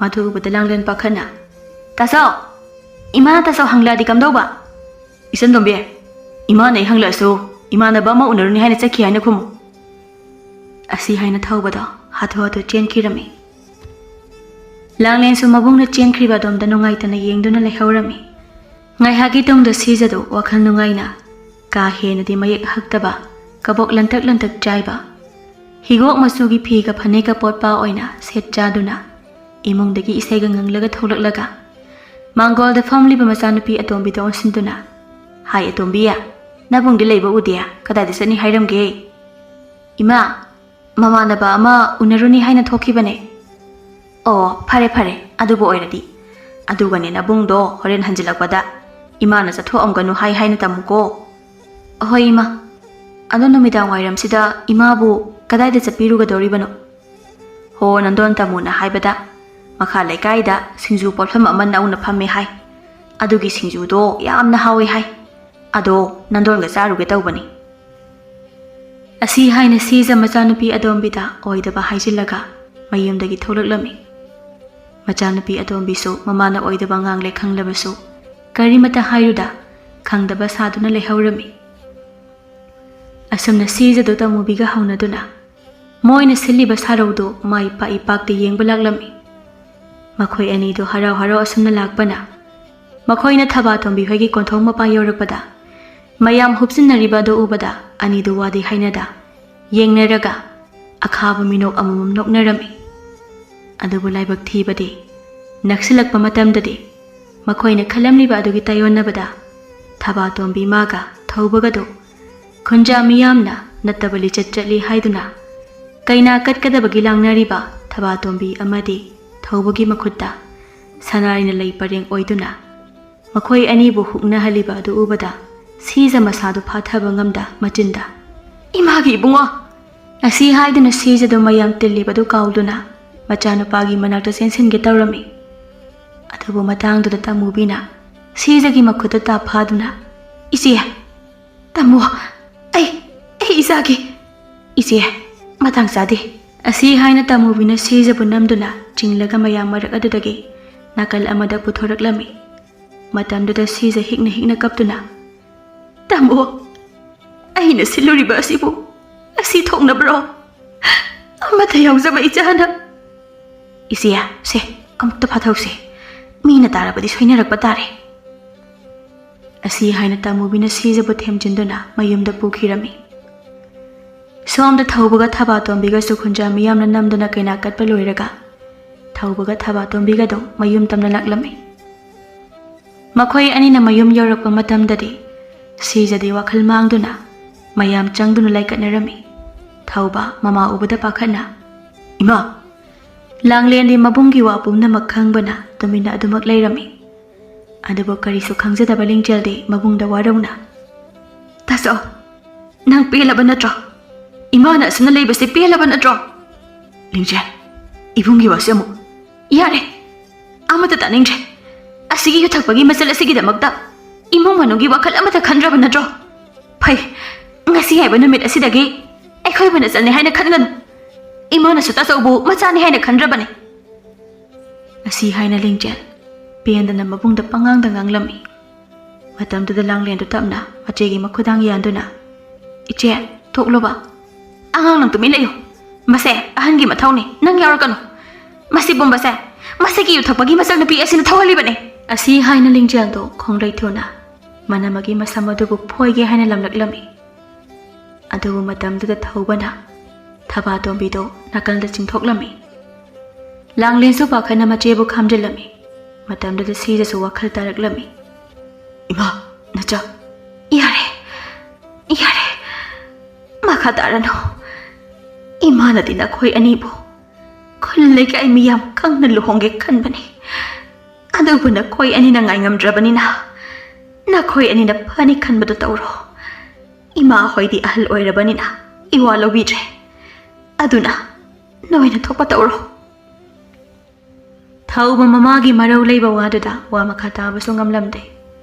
ꯃꯗꯨ ꯎꯕꯗ ꯂꯥꯡꯂꯦꯟ ꯄꯥꯈꯠꯅ, "ꯇꯥꯆꯧ! ꯏꯃꯥꯅ ꯇꯥꯆꯧ ꯍꯪꯂꯛꯑꯗꯤ ꯀꯝꯗꯧꯕ?" "ꯏꯆꯟ ꯇꯣꯝꯕꯤ, ꯏꯃꯥꯅ ꯑꯩ ꯍꯪꯂꯛꯑꯁꯨ ꯏꯃꯥꯟꯅꯕ ꯑꯃ ꯎꯅꯔꯨꯅꯤ ꯍꯥꯏꯅ ꯆꯠꯈꯤ ꯍꯥꯏꯅ ꯈꯨꯝꯃꯨ꯫" ꯑꯁꯤ ꯍꯥꯏꯅ ꯊꯧꯕꯗꯣ ꯍꯥꯊꯨ ꯍꯥꯊꯨ ꯆꯦꯟꯈꯤꯔꯝꯃꯤ꯫ ꯂꯥꯡꯂꯦꯟꯁꯨ ꯃꯕꯨꯡꯅ ꯆꯦꯟꯈ꯭ꯔꯤꯕ ꯑꯗꯣꯝꯗ ꯅꯨꯡꯉꯥꯏꯇꯅ ꯌꯦꯡꯗꯨꯅ ꯂꯩꯍꯧꯔꯝꯃꯤ꯫ ꯉꯥꯏꯍꯥꯛꯀꯤ ꯇꯨꯡꯗ ꯁꯤꯖꯗꯨ ꯋꯥꯈꯜ ꯅꯨꯡꯉꯥꯏꯅ, ꯀꯥ ꯍꯦꯟꯅꯗꯤ ꯃꯌꯦꯛ ꯍꯛꯇꯕ, ꯀꯕꯣꯛ ꯂꯟꯇꯛ ꯂꯟꯇꯛ ꯆꯥꯏꯕ, ꯍꯤꯒꯣꯛ ꯃꯆꯨꯒꯤ ꯐꯤꯒ ꯐꯅꯦꯛꯀ ꯄꯣꯠꯄꯥ ꯑꯣꯏꯅ ꯁꯦꯠ ꯆꯥꯗꯨꯅ ꯏꯃꯨꯡꯗꯒꯤ ꯏꯁꯩꯒ ꯉꯪꯂꯒ ꯊꯣꯛꯂꯛꯂꯒ ꯃꯥꯡꯒꯣꯜꯗ ꯐꯝꯂꯤꯕ ꯃꯆꯥꯅꯨꯄꯤ ꯑꯇꯣꯝꯕꯤꯗ ꯑꯣꯟꯁꯤꯟꯗꯨꯅ, "ꯍꯥꯏ ꯑꯇꯣꯝꯕꯤ, ꯅꯕꯨꯡꯗꯤ ꯂꯩꯕ ꯎꯗꯦ, ꯀꯗꯥꯏꯗ ꯆꯠꯅꯤ ꯍꯥꯏꯔꯝꯒꯦ?" "ꯏꯃꯥ, ꯃꯃꯥꯟꯅꯕ ꯑꯃ ꯎꯅꯔꯨꯅꯤ ꯍꯥꯏꯅ ꯊꯣꯛꯈꯤꯕꯅꯦ꯫" "ꯑꯣ, ꯐꯔꯦ ꯐꯔꯦ, ꯑꯗꯨꯕꯨ ꯑꯣꯏꯔꯗꯤ꯫ ꯑꯗꯨꯒꯅꯦ, ꯅꯕꯨꯡꯗꯣ ꯍꯣꯔꯦꯟ ꯍꯟꯖꯤꯜꯂꯛꯄꯗ ꯏꯃꯥꯅ ꯆꯠꯊꯣꯛꯑꯝꯒꯅꯨ ꯍꯥꯏ ꯍꯥꯏꯅ ꯇꯝꯃꯨꯀꯣ꯫" "ꯑꯍꯣꯏ ꯏꯃꯥ꯫ ꯑꯗꯣ ꯅꯨꯃꯤꯗꯥꯡ ꯋꯥꯏꯔꯝꯁꯤꯗ ꯏꯃꯥꯕꯨ ꯀꯗꯥꯏꯗ ꯆꯠꯄꯤꯔꯨꯒꯗꯧꯔꯤꯕꯅꯣ?" "ꯍꯣ, ꯅꯟꯗꯣꯟ ꯇꯥꯃꯣꯅ ꯍꯥꯏꯕꯗ ꯃꯈꯥ ꯂꯩꯀꯥꯏꯗ ꯁꯤꯡꯖꯨ ꯄꯣꯠꯐꯝ ꯑꯃ ꯅꯧꯅ ꯐꯝꯃꯦ ꯍꯥꯏ꯫ ꯑꯗꯨꯒꯤ ꯁꯤꯡꯖꯨꯗꯣ ꯌꯥꯝꯅ ꯍꯥꯎꯋꯦ ꯍꯥꯏ꯫ ꯑꯗꯣ ꯅꯟꯗꯣꯟꯒ ꯆꯥꯔꯨꯒꯦ ꯇꯧꯕꯅꯤ꯫" ꯑꯁꯤ ꯍꯥꯏꯅ ꯁꯤꯖ ꯃꯆꯥꯅꯨꯄꯤ ꯑꯇꯣꯝꯕꯤꯗ ꯑꯣꯏꯗꯕ ꯍꯥꯏꯖꯤꯜꯂꯒ ꯃꯌꯨꯝꯗꯒꯤ ꯊꯣꯛꯂꯛꯂꯝꯃꯤ꯫ ꯃꯆꯥꯅꯨꯄꯤ ꯑꯇꯣꯝꯕꯤꯁꯨ ꯃꯃꯥꯅ ꯑꯣꯏꯗꯕ ꯉꯥꯡꯂꯦ ꯈꯪꯂꯕꯁꯨ ꯀꯔꯤꯃꯇ ꯍꯥꯏꯔꯨꯗ ꯈꯪꯗꯕ ꯁꯥꯗꯨꯅ ꯂꯩꯍꯧꯔꯝꯃꯤ꯫ ꯑꯁꯨꯝꯅ ꯁꯤꯖꯗꯨ ꯇꯃꯨꯕꯤꯒ ꯍꯧꯅꯗꯨꯅ ꯃꯣꯏꯅ ꯁꯤꯜꯂꯤꯕ ꯁꯥꯔꯧꯗꯨ ꯃꯥꯏ ꯄꯥꯛꯏ ꯄꯥꯛꯇꯦ ꯌꯦꯡꯕ ꯂꯥꯛꯂꯝꯃꯤ꯫ ꯃꯈꯣꯏ ꯑꯅꯤꯗꯨ ꯍꯔꯥꯎ ꯍꯔꯥꯎ ꯑꯁꯨꯝꯅ ꯂꯥꯛꯄꯅ ꯃꯈꯣꯏꯅ ꯊꯕꯥꯇꯣꯝꯕꯤ ꯍꯣꯏꯒꯤ ꯀꯣꯟꯊꯣꯡ ꯃꯄꯥ ꯌꯧꯔꯛꯄꯗ ꯃꯌꯥꯝ ꯍꯨꯞꯆꯤꯟꯅꯔꯤꯕ ꯑꯗꯨ ꯎꯕꯗ ꯑꯅꯤꯗꯨ ꯋꯥꯗꯤ ꯍꯥꯏꯅꯗ ꯌꯦꯡꯅꯔꯒ ꯑꯈꯥꯕ ꯃꯤꯅꯣꯛ ꯑꯃꯃꯝ ꯅꯣꯛꯅꯔꯝꯃꯤ꯫ ꯑꯗꯨꯕꯨ ꯂꯥꯏꯕꯛ ꯊꯤꯕꯗꯤ ꯅꯛꯁꯤꯜꯂꯛꯄ ꯃꯇꯝꯗꯗꯤ ꯃꯈꯣꯏꯅ ꯈꯜꯂꯝꯂꯤꯕ ꯑꯗꯨꯒꯤ ꯇꯥꯏꯌꯣꯟꯅꯕꯗ ꯊꯕꯥꯇꯣꯝꯕꯤ ꯃꯥꯒ ꯊꯧꯕꯒꯗꯨ ꯈꯨꯟꯖꯥ ꯃꯤꯌꯥꯝꯅ ꯅꯠꯇꯕ ꯂꯤꯆꯠ ꯆꯠꯂꯤ ꯍꯥꯏꯗꯨꯅ ꯀꯩꯅꯥ ꯀꯠꯀꯗꯕꯒꯤ ꯂꯥꯡꯅꯔꯤꯕ ꯊꯕꯥꯇꯣꯝꯕꯤ ꯑꯃꯗꯤ ꯊꯧꯕꯒꯤ ꯃꯈꯨꯠꯇ ꯁꯅꯥꯔꯩꯅ ꯂꯩ ꯄꯔꯦꯡ ꯑꯣꯏꯗꯨꯅ ꯃꯈꯣꯏ ꯑꯅꯤꯕꯨ ꯍꯨꯛꯅꯍꯜꯂꯤꯕ ꯑꯗꯨ ꯎꯕꯗ ꯁꯤꯖ ꯃꯁꯥꯗꯨ ꯐꯥꯊꯕ ꯉꯝꯗ ꯃꯆꯤꯟꯗ, "ꯏꯃꯥꯒꯤ ꯏꯕꯨꯡꯉꯣ!" ꯑꯁꯤ ꯍꯥꯏꯗꯨꯅ ꯁꯤꯖꯗꯨ ꯃꯌꯥꯝ ꯇꯤꯜꯂꯤꯕꯗꯨ ꯀꯥꯎꯗꯨꯅ ꯃꯆꯥꯅꯨꯄꯥꯒꯤ ꯃꯅꯥꯛꯇ ꯆꯦꯟꯁꯤꯟꯒꯦ ꯇꯧꯔꯝꯃꯤ꯫ ꯑꯗꯨꯕꯨ ꯃꯇꯥꯡꯗꯨꯗ ꯇꯃꯨꯕꯤꯅ ꯁꯤꯖꯒꯤ ꯃꯈꯨꯠꯇꯨ ꯇꯥ ꯐꯥꯗꯨꯅ, "ꯏꯆꯦ, ꯇꯥꯃꯣ, ꯑꯩ, ꯑꯩ ꯏꯆꯥꯒꯤ, ꯏꯆꯦ, ꯃꯇꯥꯡ ꯆꯥꯗꯦ!" ꯑꯁꯤ ꯍꯥꯏꯅ ꯇꯃꯨꯕꯤꯅ ꯁꯤꯖꯕꯨ ꯅꯝꯗꯨꯅ ꯆꯤꯡꯂꯒ ꯃꯌꯥꯝ ꯃꯔꯛ ꯑꯗꯨꯗꯒꯤ ꯅꯥꯀꯜ ꯑꯃꯗ ꯄꯨꯊꯣꯔꯛꯂꯝꯃꯤ꯫ ꯃꯇꯝꯗꯨꯗ ꯁꯤꯖ ꯍꯤꯛꯅ ꯍꯤꯛꯅ ꯀꯞꯇꯨꯅ, "ꯇꯥꯃꯣ, ꯑꯩꯅ ꯁꯤꯜꯂꯨꯔꯤꯕ ꯑꯁꯤꯕꯨ ꯑꯁꯤ ꯊꯣꯛꯅꯕ꯭ꯔꯣ? ꯑꯃꯠꯇ ꯌꯥꯎꯖꯕ ꯏꯆꯥꯅ!" "ꯏꯆꯦ, ꯁꯦ, ꯑꯃꯨꯛꯇ ꯐꯥꯊꯧꯁꯦ꯫ ꯃꯤꯅ ꯇꯥꯔꯕꯗꯤ ꯁꯣꯏꯅꯔꯛꯄ ꯇꯥꯔꯦ꯫" ꯑꯁꯤ ꯍꯥꯏꯅ ꯇꯃꯨꯕꯤꯅ ꯁꯤꯖꯕꯨ ꯊꯦꯝꯖꯤꯟꯗꯨꯅ ꯃꯌꯨꯝꯗ ꯄꯨꯈꯤꯔꯝꯃꯤ꯫ ꯁꯣꯝꯗ ꯊꯧꯕꯒ ꯊꯕꯥꯇꯣꯝꯕꯤꯒꯁꯨ ꯈꯨꯟꯖꯥ ꯃꯤꯌꯥꯝꯅ ꯅꯝꯗꯨꯅ ꯀꯩꯅꯥ ꯀꯠꯄ ꯂꯣꯏꯔꯒ ꯊꯧꯕꯒ ꯊꯕꯥꯇꯣꯝꯕꯤꯒꯗꯨ ꯃꯌꯨꯝ ꯇꯝꯅ ꯂꯥꯛꯂꯝꯃꯤ꯫ ꯃꯈꯣꯏ ꯑꯅꯤꯅ ꯃꯌꯨꯝ ꯌꯧꯔꯛꯄ ꯃꯇꯝꯗꯗꯤ ꯁꯤꯖꯗꯤ ꯋꯥꯈꯜ ꯃꯥꯡꯗꯨꯅ ꯃꯌꯥꯝ ꯆꯪꯗꯨꯅ ꯂꯥꯏꯀꯠꯅꯔꯝꯃꯤ꯫ ꯊꯧꯕ ꯃꯃꯥ ꯎꯕꯗ ꯄꯥꯈꯠꯅ, "ꯏꯃꯥ!" ꯂꯥꯡꯂꯦꯟꯗꯤ ꯃꯕꯨꯡꯒꯤ ꯋꯥ ꯄꯨꯝꯅꯃꯛ ꯈꯪꯕꯅ ꯇꯨꯃꯤꯟꯅ ꯑꯗꯨꯃꯛ ꯂꯩꯔꯝꯃꯤ꯫ ꯑꯗꯨꯕꯨ ꯀꯔꯤꯁꯨ ꯈꯪꯖꯗꯕ ꯂꯤꯡꯖꯦꯜꯗꯤ ꯃꯕꯨꯡꯗ ꯋꯥꯔꯧꯅ, "ꯇꯥꯆꯧ, ꯅꯪ ꯄꯦꯜꯂꯕ ꯅꯠꯇ꯭ꯔꯣ? ꯏꯃꯥꯅ ꯑꯁꯨꯝꯅ ꯂꯩꯕꯁꯦ ꯄꯦꯜꯂꯕ ꯅꯠꯇ꯭ꯔꯣ?" "ꯂꯤꯡꯖꯦꯜ, ꯏꯕꯨꯡꯒꯤ ꯋꯥꯁꯦ ꯑꯃꯨꯛ ꯌꯥꯔꯦ, ꯑꯃꯠꯇ ꯇꯥꯅꯤꯡꯗ꯭ꯔꯦ꯫ ꯑꯁꯤꯒꯤ ꯌꯨ ꯊꯛꯄꯒꯤ ꯃꯆꯜ ꯑꯁꯤꯒꯤꯗꯃꯛꯇ ꯏꯃꯨꯡ ꯃꯅꯨꯡꯒꯤ ꯋꯥꯈꯜ ꯑꯃꯠꯇ ꯈꯟꯗ꯭ꯔꯕ ꯅꯠꯇ꯭ꯔꯣ? ꯐꯩ, ꯉꯁꯤ ꯍꯥꯏꯕ ꯅꯨꯃꯤꯠ ꯑꯁꯤꯗꯒꯤ ꯑꯩꯕꯨ ꯅꯆꯟꯅꯤ ꯍꯥꯏꯅ ꯈꯟꯒꯅꯨ꯫ ꯏꯃꯥꯅꯁꯨ ꯇꯥꯆꯧꯕꯨ ꯃꯆꯥꯅꯤ ꯍꯥꯏꯅ ꯈꯟꯗ꯭ꯔꯕꯅꯤ꯫ ꯑꯁꯤ ꯍꯥꯏꯅ ꯂꯤꯡꯖꯦꯜ ꯄꯦꯟꯗꯅ ꯃꯕꯨꯡꯗ ꯄꯉꯥꯡꯗ ꯉꯥꯡꯂꯝꯃꯤ꯫ ꯃꯇꯝꯗꯨꯗ ꯂꯥꯡꯂꯦꯟꯗꯨ ꯇꯞꯅ ꯃꯆꯦꯒꯤ ꯃꯈꯨꯗꯥꯡ ꯌꯥꯟꯗꯨꯅ, "ꯏꯆꯦ, ꯊꯣꯛꯂꯣꯕ꯫ ꯑꯉꯥꯡ ꯅꯪ ꯇꯨꯃꯤꯟ ꯂꯩꯌꯨ꯫ ꯃꯁꯦ ꯑꯍꯟꯒꯤ ꯃꯊꯧꯅꯤ, ꯅꯪ ꯌꯥꯎꯔꯛꯀꯅꯨ꯫ ꯃꯁꯤ ꯄꯨꯝꯕꯁꯦ ꯃꯁꯤꯒꯤ ꯌꯨ ꯊꯛꯄꯒꯤ ꯃꯆꯜ ꯅꯨꯄꯤ ꯑꯁꯤꯅ ꯊꯧꯍꯜꯂꯤꯕꯅꯤ"꯫ ꯑꯁꯤ ꯍꯥꯏꯅ ꯂꯤꯡꯖꯦꯜꯗꯣ ꯈꯣꯡꯂꯩ ꯊꯨꯅ ꯃꯅꯝ ꯑꯃꯒꯤ ꯃꯁꯝ ꯑꯗꯨꯕꯨ ꯐꯣꯏꯒꯦ ꯍꯥꯏꯅ ꯂꯝꯂꯛꯂꯝꯃꯤ꯫ ꯑꯗꯨꯕꯨ ꯃꯇꯝꯗꯨꯗ ꯊꯧꯕꯅ ꯊꯕꯥꯇꯣꯝꯕꯤꯗꯣ ꯅꯥꯀꯜꯗ ꯆꯤꯡꯊꯣꯛꯂꯝꯃꯤ꯫ ꯂꯥꯡꯂꯦꯟꯁꯨ ꯄꯥꯈꯠꯅ ꯃꯆꯦꯕꯨ ꯈꯥꯝꯖꯤꯜꯂꯝꯃꯤ꯫ ꯃꯇꯝꯗꯨꯗ ꯁꯤꯗꯁꯨ ꯋꯥꯈꯜ ꯇꯥꯔꯛꯂꯝꯃꯤ꯫ "ꯏꯃꯥ, ꯅꯆꯥ"꯫ "ꯌꯥꯔꯦ, ꯌꯥꯔꯦ, ꯃꯈꯥ ꯇꯥꯔꯅꯨ꯫ ꯏꯃꯥꯅꯗꯤ ꯅꯈꯣꯏ ꯑꯅꯤꯕꯨ ꯈꯨꯜ ꯂꯩꯀꯥꯏ ꯃꯤꯌꯥꯝ ꯈꯪꯅ ꯂꯨꯍꯣꯡꯒꯦ ꯈꯟꯕꯅꯤ꯫ ꯑꯗꯨꯕꯨ ꯅꯈꯣꯏ ꯑꯅꯤꯅ ꯉꯥꯏꯉꯝꯗ꯭ꯔꯕꯅꯤꯅ ꯅꯈꯣꯏ ꯑꯅꯤꯅ ꯐꯅꯤ ꯈꯟꯕꯗꯨ ꯇꯧꯔꯣ꯫ ꯏꯃꯥ ꯍꯣꯏꯗꯤ ꯑꯍꯜ ꯑꯣꯏꯔꯕꯅꯤꯅ ꯏꯋꯥ ꯂꯧꯕꯤꯗ꯭ꯔꯦ꯫ ꯑꯗꯨꯅ ꯅꯣꯏꯅ ꯊꯣꯛꯄ ꯇꯧꯔꯣ"꯫ ꯊꯧꯕ ꯃꯃꯥꯒꯤ ꯃꯔꯧ ꯂꯩꯕ ꯋꯥꯗꯨꯗ ꯋꯥ ꯃꯈꯥ ꯇꯥꯕꯁꯨ ꯉꯝꯂꯝꯗꯦ꯫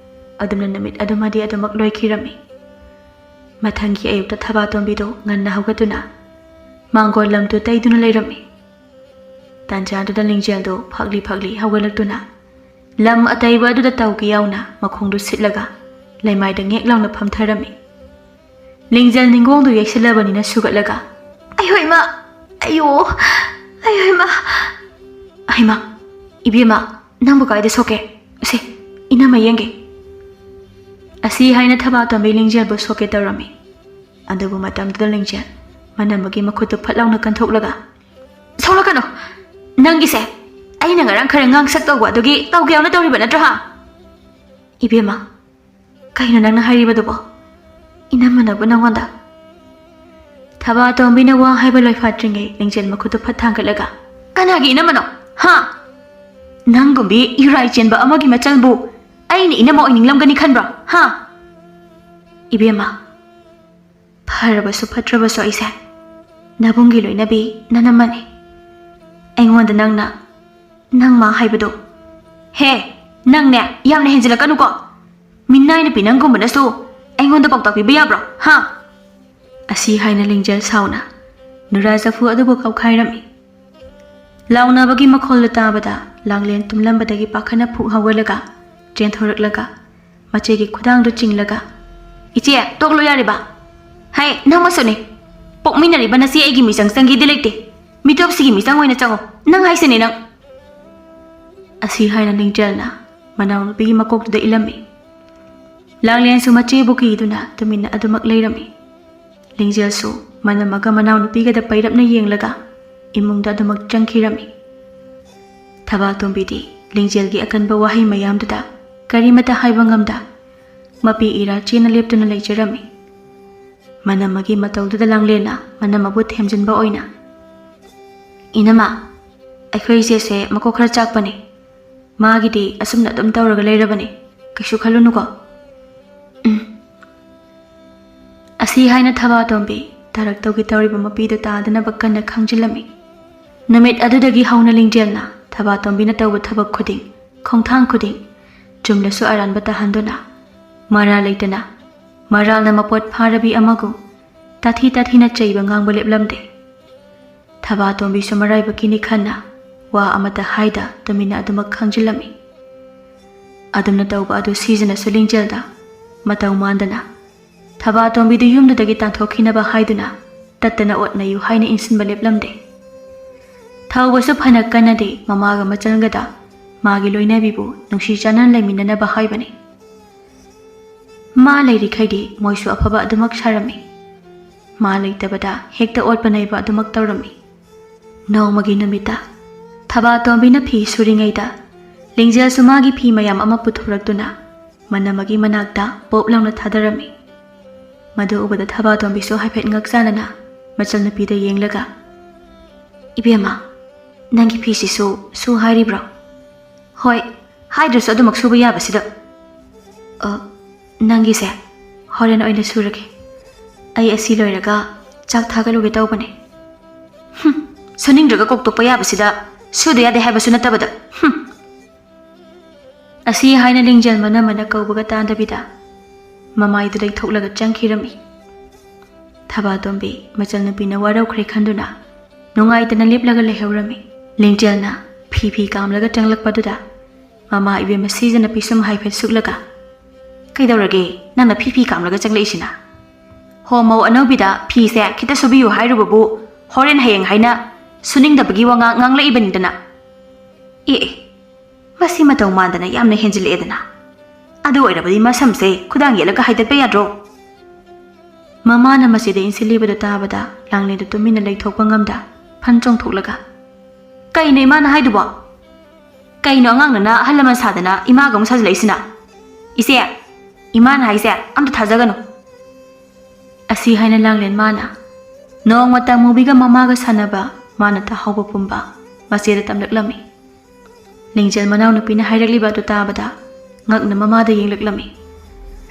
ꯑꯗꯨꯝꯅ ꯅꯨꯃꯤꯠ ꯑꯗꯨꯃꯗꯤ ꯑꯗꯨꯃꯛ ꯂꯣꯏꯈꯤꯔꯝꯃꯤ꯫ ꯃꯊꯪꯒꯤ ꯑꯌꯨꯛꯇ ꯊꯕꯥꯇꯣꯝꯕꯤꯗꯨ ꯉꯟꯅ ꯍꯧꯒꯠꯇꯨꯅ ꯃꯥꯡꯒꯣꯜ ꯂꯝꯗꯨ ꯇꯩꯗꯨꯅ ꯂꯩꯔꯝꯃꯤ꯫ ꯇꯥꯟꯖꯥꯗꯨꯗ ꯂꯤꯡꯖꯦꯜꯗꯨ ꯐꯛꯂꯤ ꯐꯛꯂꯤ ꯍꯧꯒꯠꯂꯛꯇꯨꯅ ꯂꯝ ꯑꯇꯩꯕ ꯑꯗꯨꯗ ꯇꯧꯒꯦ ꯌꯥꯎꯅ ꯃꯈꯣꯡꯗꯨ ꯁꯤꯠꯂꯒ ꯂꯩꯃꯥꯏꯗ ꯉꯦꯛ ꯂꯥꯎꯅ ꯐꯝꯊꯔꯝꯃꯤ꯫ ꯂꯤꯡꯖꯦꯜ ꯅꯤꯡꯒꯣꯡꯗꯨ ꯌꯩꯁꯤꯜꯂꯕꯅꯤꯅ ꯁꯨꯒꯠꯂꯒ, "ꯑꯌꯣ ꯏꯃꯥ! ꯑꯌꯣ! ꯑꯌꯣ ꯏꯃꯥ!" "ꯍꯩꯃꯥ! ꯏꯕꯦꯝꯃ, ꯅꯪꯕꯨ ꯀꯥꯏꯗ ꯁꯣꯛꯀꯦ? ꯁꯦ, ꯏꯅꯝꯃ ꯌꯦꯡꯒꯦ"꯫ ꯑꯁꯤ ꯍꯥꯏꯅ ꯊꯕꯥꯇꯣꯝꯕꯤ ꯂꯤꯡꯖꯦꯜꯕꯨ ꯁꯣꯛꯀꯦ ꯇꯧꯔꯝꯃꯤ꯫ ꯑꯗꯨꯕꯨ ꯃꯇꯝꯗꯨꯗ ꯂꯤꯡꯖꯦꯜ ꯃꯅꯝꯃꯒꯤ ꯃꯈꯨꯠꯇꯨ ꯐꯠ ꯂꯥꯎꯅ ꯀꯟꯊꯣꯛꯂꯒ, "ꯁꯣꯛꯂꯛꯀꯅꯨ! ꯅꯪꯒꯤꯁꯦ ꯑꯩꯅ ꯉꯔꯥꯡ ꯈꯔ ꯉꯥꯡꯁꯛ ꯇꯧꯕ ꯑꯗꯨꯒꯤ ꯇꯧꯒꯦ ꯌꯥꯎꯅ ꯇꯧꯔꯤꯕ ꯅꯠꯇ꯭ꯔꯣ, ꯍꯥ?" "ꯏꯕꯦꯝꯃ, ꯀꯩꯅꯣ ꯅꯪꯅ ꯍꯥꯏꯔꯤꯕꯗꯨꯕꯣ? ꯏꯅꯝꯃꯅꯕꯨ ꯅꯪꯉꯣꯟꯗ?" ꯊꯕꯥꯇꯣꯝꯕꯤꯅ ꯋꯥ ꯍꯥꯏꯕ ꯂꯣꯏꯐꯥꯠꯇ꯭ꯔꯤꯉꯩ ꯂꯤꯡꯖꯦꯜ ꯃꯈꯨꯠꯇꯨ ꯐꯠ ꯊꯥꯡꯒꯠꯂꯒ, "ꯀꯅꯥꯒꯤ ꯏꯅꯝꯃꯅꯣ? ꯍꯥ? ꯅꯪꯒꯨꯝꯕꯤ ꯌꯨꯔꯥꯏ ꯆꯦꯟꯕ ꯑꯃꯒꯤ ꯃꯆꯜꯕꯨ ꯑꯩꯅ ꯏꯅꯝꯃ ꯑꯣꯏꯅꯤꯡꯂꯝꯒꯅꯤ ꯈꯟꯕ꯭ꯔꯣ? ꯍꯥ?" "ꯏꯕꯦꯝꯃ, ꯐꯔꯕꯁꯨ ꯐꯠꯇ꯭ꯔꯕꯁꯨ ꯑꯩꯁꯦ ꯅꯕꯨꯡꯒꯤ ꯂꯣꯏꯅꯕꯤ ꯅꯅꯝꯃꯅꯤ꯫ ꯑꯩꯉꯣꯟꯗ ꯅꯪꯅ ꯅꯪ ꯃꯥ ꯍꯥꯏꯕꯗꯣ"꯫ "ꯍꯦ, ꯅꯪꯅꯦ ꯌꯥꯝꯅ ꯍꯦꯟꯖꯤꯜꯂꯛꯀꯅꯨꯀꯣ꯫ ꯃꯤꯅꯥꯏ ꯅꯨꯄꯤ ꯅꯪꯒꯨꯝꯕꯅꯁꯨ ꯑꯩꯉꯣꯟꯗ ꯄꯥꯎꯇꯥꯛ ꯄꯤꯕ ꯌꯥꯕ꯭ꯔꯣ, ꯍꯥ?" ꯑꯁꯤ ꯍꯥꯏꯅ ꯂꯤꯡꯖꯦꯜ ꯁꯥꯎꯅ ꯅꯨꯔꯥ ꯆꯐꯨ ꯑꯗꯨꯕꯨ ꯀꯧꯈꯥꯏꯔꯝꯃꯤ꯫ ꯂꯥꯎꯅꯕꯒꯤ ꯃꯈꯣꯜꯗꯨ ꯇꯥꯕꯗ ꯂꯥꯡꯂꯦꯟ ꯇꯨꯝꯂꯝꯕꯗꯒꯤ ꯄꯥꯈꯠꯅ ꯐꯨꯛ ꯍꯧꯒꯠꯂꯒ ꯆꯦꯟꯊꯣꯔꯛꯂꯒ ꯃꯆꯦꯒꯤ ꯈꯨꯗꯥꯡꯗꯨ ꯆꯤꯡꯂꯒ, "ꯏꯆꯦ, ꯇꯣꯛꯂꯣ ꯌꯥꯔꯤꯕ? ꯍꯥꯏ, ꯅꯪꯃꯁꯨꯅꯤ꯫ ꯄꯣꯛꯃꯤꯟꯅꯔꯤꯕ ꯅꯆꯦ ꯑꯩꯒꯤ ꯃꯤꯆꯪ ꯆꯪꯒꯦꯗꯤ ꯂꯩꯇꯦ꯫ ꯃꯤꯇꯣꯞꯁꯤꯒꯤ ꯃꯤꯆꯪ ꯑꯣꯏꯅ ꯆꯪꯉꯣ꯫ ꯅꯪ ꯍꯥꯏꯁꯤꯅꯤ ꯅꯪ!" ꯑꯁꯤ ꯍꯥꯏꯅ ꯂꯤꯡꯖꯦꯜꯅ ꯃꯅꯥꯎꯅꯨꯄꯤꯒꯤ ꯃꯀꯣꯛꯇꯨꯗ ꯏꯜꯂꯝꯃꯤ꯫ ꯂꯥꯡꯂꯦꯟꯁꯨ ꯃꯆꯦꯕꯨ ꯀꯤꯗꯨꯅ ꯇꯨꯃꯤꯟꯅ ꯑꯗꯨꯃꯛ ꯂꯩꯔꯝꯃꯤ꯫ ꯂꯤꯡꯖꯦꯜꯁꯨ ꯃꯅꯝꯃꯒ ꯃꯅꯥꯎꯅꯨꯄꯤꯒꯗ ꯄꯩꯔꯞꯅ ꯌꯦꯡꯂꯒ ꯏꯃꯨꯡꯗ ꯑꯗꯨꯃꯛ ꯆꯪꯈꯤꯔꯝꯃꯤ꯫ ꯊꯕꯥꯇꯣꯝꯕꯤꯗꯤ ꯂꯤꯡꯖꯦꯜꯒꯤ ꯑꯀꯟꯕ ꯋꯥꯍꯩ ꯃꯌꯥꯝꯗꯨꯗ ꯀꯔꯤꯃꯇ ꯍꯥꯏꯕ ꯉꯝꯗ ꯃꯄꯤ ꯏꯔꯥ ꯆꯦꯅ ꯂꯦꯞꯇꯨꯅ ꯂꯩꯖꯔꯝꯃꯤ꯫ ꯃꯅꯝꯃꯒꯤ ꯃꯇꯧꯗꯨꯗ ꯂꯥꯡꯂꯦꯟꯅ ꯃꯅꯝꯃꯕꯨ ꯊꯦꯝꯖꯤꯟꯕ ꯑꯣꯏꯅ, "ꯏꯅꯝꯃ, ꯑꯩꯈꯣꯏ ꯏꯆꯦꯁꯦ ꯃꯀꯣꯛ ꯈꯔ ꯆꯥꯛꯄꯅꯤ꯫ ꯃꯥꯒꯤꯗꯤ ꯑꯁꯨꯝꯅ ꯑꯗꯨꯝ ꯇꯧꯔꯒ ꯂꯩꯔꯕꯅꯤ꯫ ꯀꯩꯁꯨ ꯈꯜꯂꯨꯅꯨꯀꯣ꯫ ꯎꯝ꯫" ꯑꯁꯤ ꯍꯥꯏꯅ ꯊꯕꯥꯇꯣꯝꯕꯤ ꯇꯥꯔꯛ ꯇꯧꯒꯦ ꯇꯧꯔꯤꯕ ꯃꯄꯤꯗꯨ ꯇꯥꯗꯅꯕ ꯀꯟꯅ ꯈꯥꯡꯖꯤꯜꯂꯝꯃꯤ꯫ ꯅꯨꯃꯤꯠ ꯑꯗꯨꯗꯒꯤ ꯍꯧꯅ ꯂꯤꯡꯖꯦꯜꯅ ꯊꯕꯥꯇꯣꯝꯕꯤꯅ ꯇꯧꯕ ꯊꯕꯛ ꯈꯨꯗꯤꯡ, ꯈꯣꯡꯊꯥꯡ ꯈꯨꯗꯤꯡ, ꯆꯨꯝꯂꯁꯨ ꯑꯔꯥꯟꯕ ꯇꯥꯍꯟꯗꯨꯅ, ꯃꯔꯥꯜ ꯂꯩꯇꯅ, ꯃꯔꯥꯜꯅ ꯃꯄꯣꯠ ꯐꯥꯔꯕꯤ ꯑꯃꯒꯨꯝ ꯇꯥꯊꯤ ꯇꯥꯊꯤꯅ ꯆꯩꯕ ꯉꯥꯡꯕ ꯂꯦꯞꯂꯝꯗꯦ꯫ ꯊꯕꯥꯇꯣꯝꯕꯤꯁꯨ ꯃꯔꯥꯏꯕꯛꯀꯤꯅꯤ ꯈꯟꯅ ꯋꯥ ꯑꯃꯠꯇ ꯍꯥꯏꯗ ꯇꯨꯃꯤꯟꯅ ꯑꯗꯨꯃꯛ ꯈꯥꯡꯖꯤꯜꯂꯝꯃꯤ꯫ ꯑꯗꯨꯝꯅ ꯇꯧꯕ ꯑꯗꯨ ꯁꯤꯖꯅꯁꯨ ꯂꯤꯡꯖꯦꯜꯗ ꯃꯇꯧ ꯃꯥꯟꯗꯅ ꯊꯕꯥꯇꯣꯝꯕꯤꯗꯨ ꯌꯨꯝꯗꯨꯗꯒꯤ ꯇꯥꯟꯊꯣꯛꯈꯤꯅꯕ ꯍꯥꯏꯗꯨꯅ ꯇꯠꯇꯅ ꯑꯣꯠꯅꯩꯌꯨ ꯍꯥꯏꯅ ꯏꯟꯁꯤꯟꯕ ꯂꯦꯞꯂꯝꯗꯦ꯫ ꯊꯧꯕꯁꯨ ꯐꯅ ꯀꯟꯅꯗꯤ ꯃꯃꯥꯒ ꯃꯆꯜꯒꯗ ꯃꯥꯒꯤ ꯂꯣꯏꯅꯕꯤꯕꯨ ꯅꯨꯡꯁꯤ ꯆꯥꯟꯅꯅ ꯂꯩꯃꯤꯟꯅꯅꯕ ꯍꯥꯏꯕꯅꯤ꯫ ꯃꯥ ꯂꯩꯔꯤꯈꯩꯗꯤ ꯃꯣꯏꯁꯨ ꯑꯐꯕ ꯑꯗꯨꯃꯛ ꯁꯥꯔꯝꯃꯤ꯫ ꯃꯥ ꯂꯩꯇꯕꯗ ꯍꯦꯛꯇ ꯑꯣꯠꯄ ꯅꯩꯕ ꯑꯗꯨꯃꯛ ꯇꯧꯔꯝꯃꯤ꯫ ꯅꯣꯡꯃꯒꯤ ꯅꯨꯃꯤꯠꯇ ꯊꯕꯥꯇꯣꯝꯕꯤꯅ ꯐꯤ ꯁꯨꯔꯤꯉꯩꯗ ꯂꯤꯡꯖꯦꯜꯁꯨ ꯃꯥꯒꯤ ꯐꯤ ꯃꯌꯥꯝ ꯑꯃ ꯄꯨꯊꯣꯔꯛꯇꯨꯅ ꯃꯅꯝꯃꯒꯤ ꯃꯅꯥꯛꯇ ꯄꯣꯞ ꯂꯥꯎꯅ ꯊꯥꯗꯔꯝꯃꯤ꯫ ꯃꯗꯨ ꯎꯕꯗ ꯊꯕꯥꯇꯣꯝꯕꯤꯁꯨ ꯍꯥꯏꯐꯦꯠ ꯉꯛꯆꯥꯟꯅꯅ ꯃꯆꯜꯅꯨꯄꯤꯗ ꯌꯦꯡꯂꯒ, "ꯏꯕꯦꯝꯃ, ꯅꯪꯒꯤ ꯐꯤꯁꯤꯁꯨ ꯁꯨ ꯍꯥꯏꯔꯤꯕ꯭ꯔꯣ?" "ꯍꯣꯏ, ꯍꯥꯏꯗ꯭ꯔꯁꯨ ꯑꯗꯨꯃꯛ ꯁꯨꯕ ꯌꯥꯕꯁꯤꯗ꯫" "ꯑ, ꯅꯪꯒꯤꯁꯦ ꯍꯣꯔꯦꯟ ꯑꯣꯏꯅ ꯁꯨꯔꯒꯦ꯫ ꯑꯩ ꯑꯁꯤ ꯂꯣꯏꯔꯒ ꯆꯥꯛ ꯊꯥꯒꯠꯂꯨꯒꯦ ꯇꯧꯕꯅꯦ꯫" "ꯍꯨꯝ, ꯁꯨꯅꯤꯡꯗ꯭ꯔꯒ ꯀꯣꯛꯇꯣꯛꯄ ꯌꯥꯕꯁꯤꯗ ꯁꯨꯗ ꯌꯥꯗꯦ ꯍꯥꯏꯕꯁꯨ ꯅꯠꯇꯕꯗ꯫ ꯍꯨꯝ!" ꯑꯁꯤ ꯍꯥꯏꯅ ꯂꯤꯡꯖꯦꯜ ꯃꯅꯝꯃꯅ ꯀꯧꯕꯒ ꯇꯥꯗꯕꯤꯗ ꯃꯃꯥꯏꯗꯨ ꯂꯩꯊꯣꯛꯂꯒ ꯆꯪꯈꯤꯔꯝꯃꯤ꯫ ꯊꯕꯥꯇꯣꯝꯕꯤ ꯃꯆꯜꯅꯨꯄꯤꯅ ꯋꯥꯔꯧꯈ꯭ꯔꯦ ꯈꯟꯗꯨꯅ ꯅꯨꯡꯉꯥꯏꯇꯅ ꯂꯦꯞꯂꯒ ꯂꯩꯍꯧꯔꯝꯃꯤ꯫ ꯂꯤꯡꯖꯦꯜꯅ ꯐꯤ ꯐꯤ ꯀꯥꯝꯂꯒ ꯆꯪꯂꯛꯄꯗꯨꯗ ꯃꯃꯥ ꯏꯕꯦꯝꯃ ꯁꯤꯖꯅ ꯄꯤꯁꯨꯝ ꯍꯥꯏꯐꯦꯠ ꯁꯨꯛꯂꯒ, "ꯀꯩꯗꯧꯔꯒꯦ? ꯅꯪꯅ ꯐꯤ ꯐꯤ ꯀꯥꯝꯂꯒ ꯆꯪꯂꯛꯏꯁꯤꯅ?" "ꯍꯣ, ꯃꯧ ꯑꯅꯧꯕꯤꯗ ꯐꯤꯁꯦ ꯈꯤꯇ ꯁꯨꯕꯤꯌꯨ ꯍꯥꯏꯔꯨꯕꯕꯨ ꯍꯣꯔꯦꯟ ꯍꯌꯦꯡ ꯍꯥꯏꯅ ꯁꯨꯅꯤꯡꯗꯕꯒꯤ ꯋꯥꯉꯥꯡ ꯉꯥꯡꯂꯛꯏꯕꯅꯤꯗꯅ꯫" "ꯑꯦ ꯑꯦ, ꯃꯁꯤ ꯃꯇꯧ ꯃꯥꯟꯗꯅ ꯌꯥꯝꯅ ꯍꯦꯟꯖꯤꯜꯂꯛꯑꯦꯗꯅ꯫ ꯑꯗꯨ ꯑꯣꯏꯔꯕꯗꯤ ꯃꯁꯝꯁꯦ ꯈꯨꯗꯥꯡ ꯌꯦꯠꯂꯒ ꯍꯥꯏꯗꯠꯄ ꯌꯥꯗ꯭ꯔꯣ?" ꯃꯃꯥꯅ ꯃꯁꯤꯗ ꯏꯟꯁꯤꯜꯂꯤꯕꯗꯨ ꯇꯥꯕꯗ ꯂꯥꯡꯂꯦꯟꯗꯨ ꯇꯨꯃꯤꯟꯅ ꯂꯩꯊꯣꯛꯄ ꯉꯝꯗ ꯐꯟ ꯆꯣꯡꯊꯣꯛꯂꯒ, "ꯀꯩꯅꯣ ꯏꯃꯥꯅ ꯍꯥꯏꯗꯨꯕꯣ? ꯀꯩꯅꯣ ꯑꯉꯥꯡꯅꯅ ꯑꯍꯜ ꯂꯃꯟ ꯁꯥꯗꯅ ꯏꯃꯥꯒ ꯑꯃꯨꯛ ꯁꯥꯖꯤꯜꯂꯛꯏꯁꯤꯅ? ꯏꯆꯦ, ꯏꯃꯥꯅ ꯍꯥꯏꯁꯦ ꯑꯝꯇ ꯊꯥꯖꯒꯅꯨ꯫" ꯑꯁꯤ ꯍꯥꯏꯅ ꯂꯥꯡꯂꯦꯟ ꯃꯥꯅ ꯅꯣꯡꯃꯇ ꯃꯨꯕꯤꯒ ꯃꯃꯥꯒ ꯁꯥꯟꯅꯕ ꯃꯥꯅ ꯇꯥꯍꯧꯕ ꯄꯨꯝꯕ ꯃꯆꯦꯗ ꯇꯝꯂꯛꯂꯝꯃꯤ꯫ ꯂꯤꯡꯖꯦꯜ ꯃꯅꯥꯎꯅꯨꯄꯤꯅ ꯍꯥꯏꯔꯛꯂꯤꯕ ꯑꯗꯨ ꯇꯥꯕꯗ ꯉꯛꯅ ꯃꯃꯥꯗ ꯌꯦꯡꯂꯛꯂꯝꯃꯤ꯫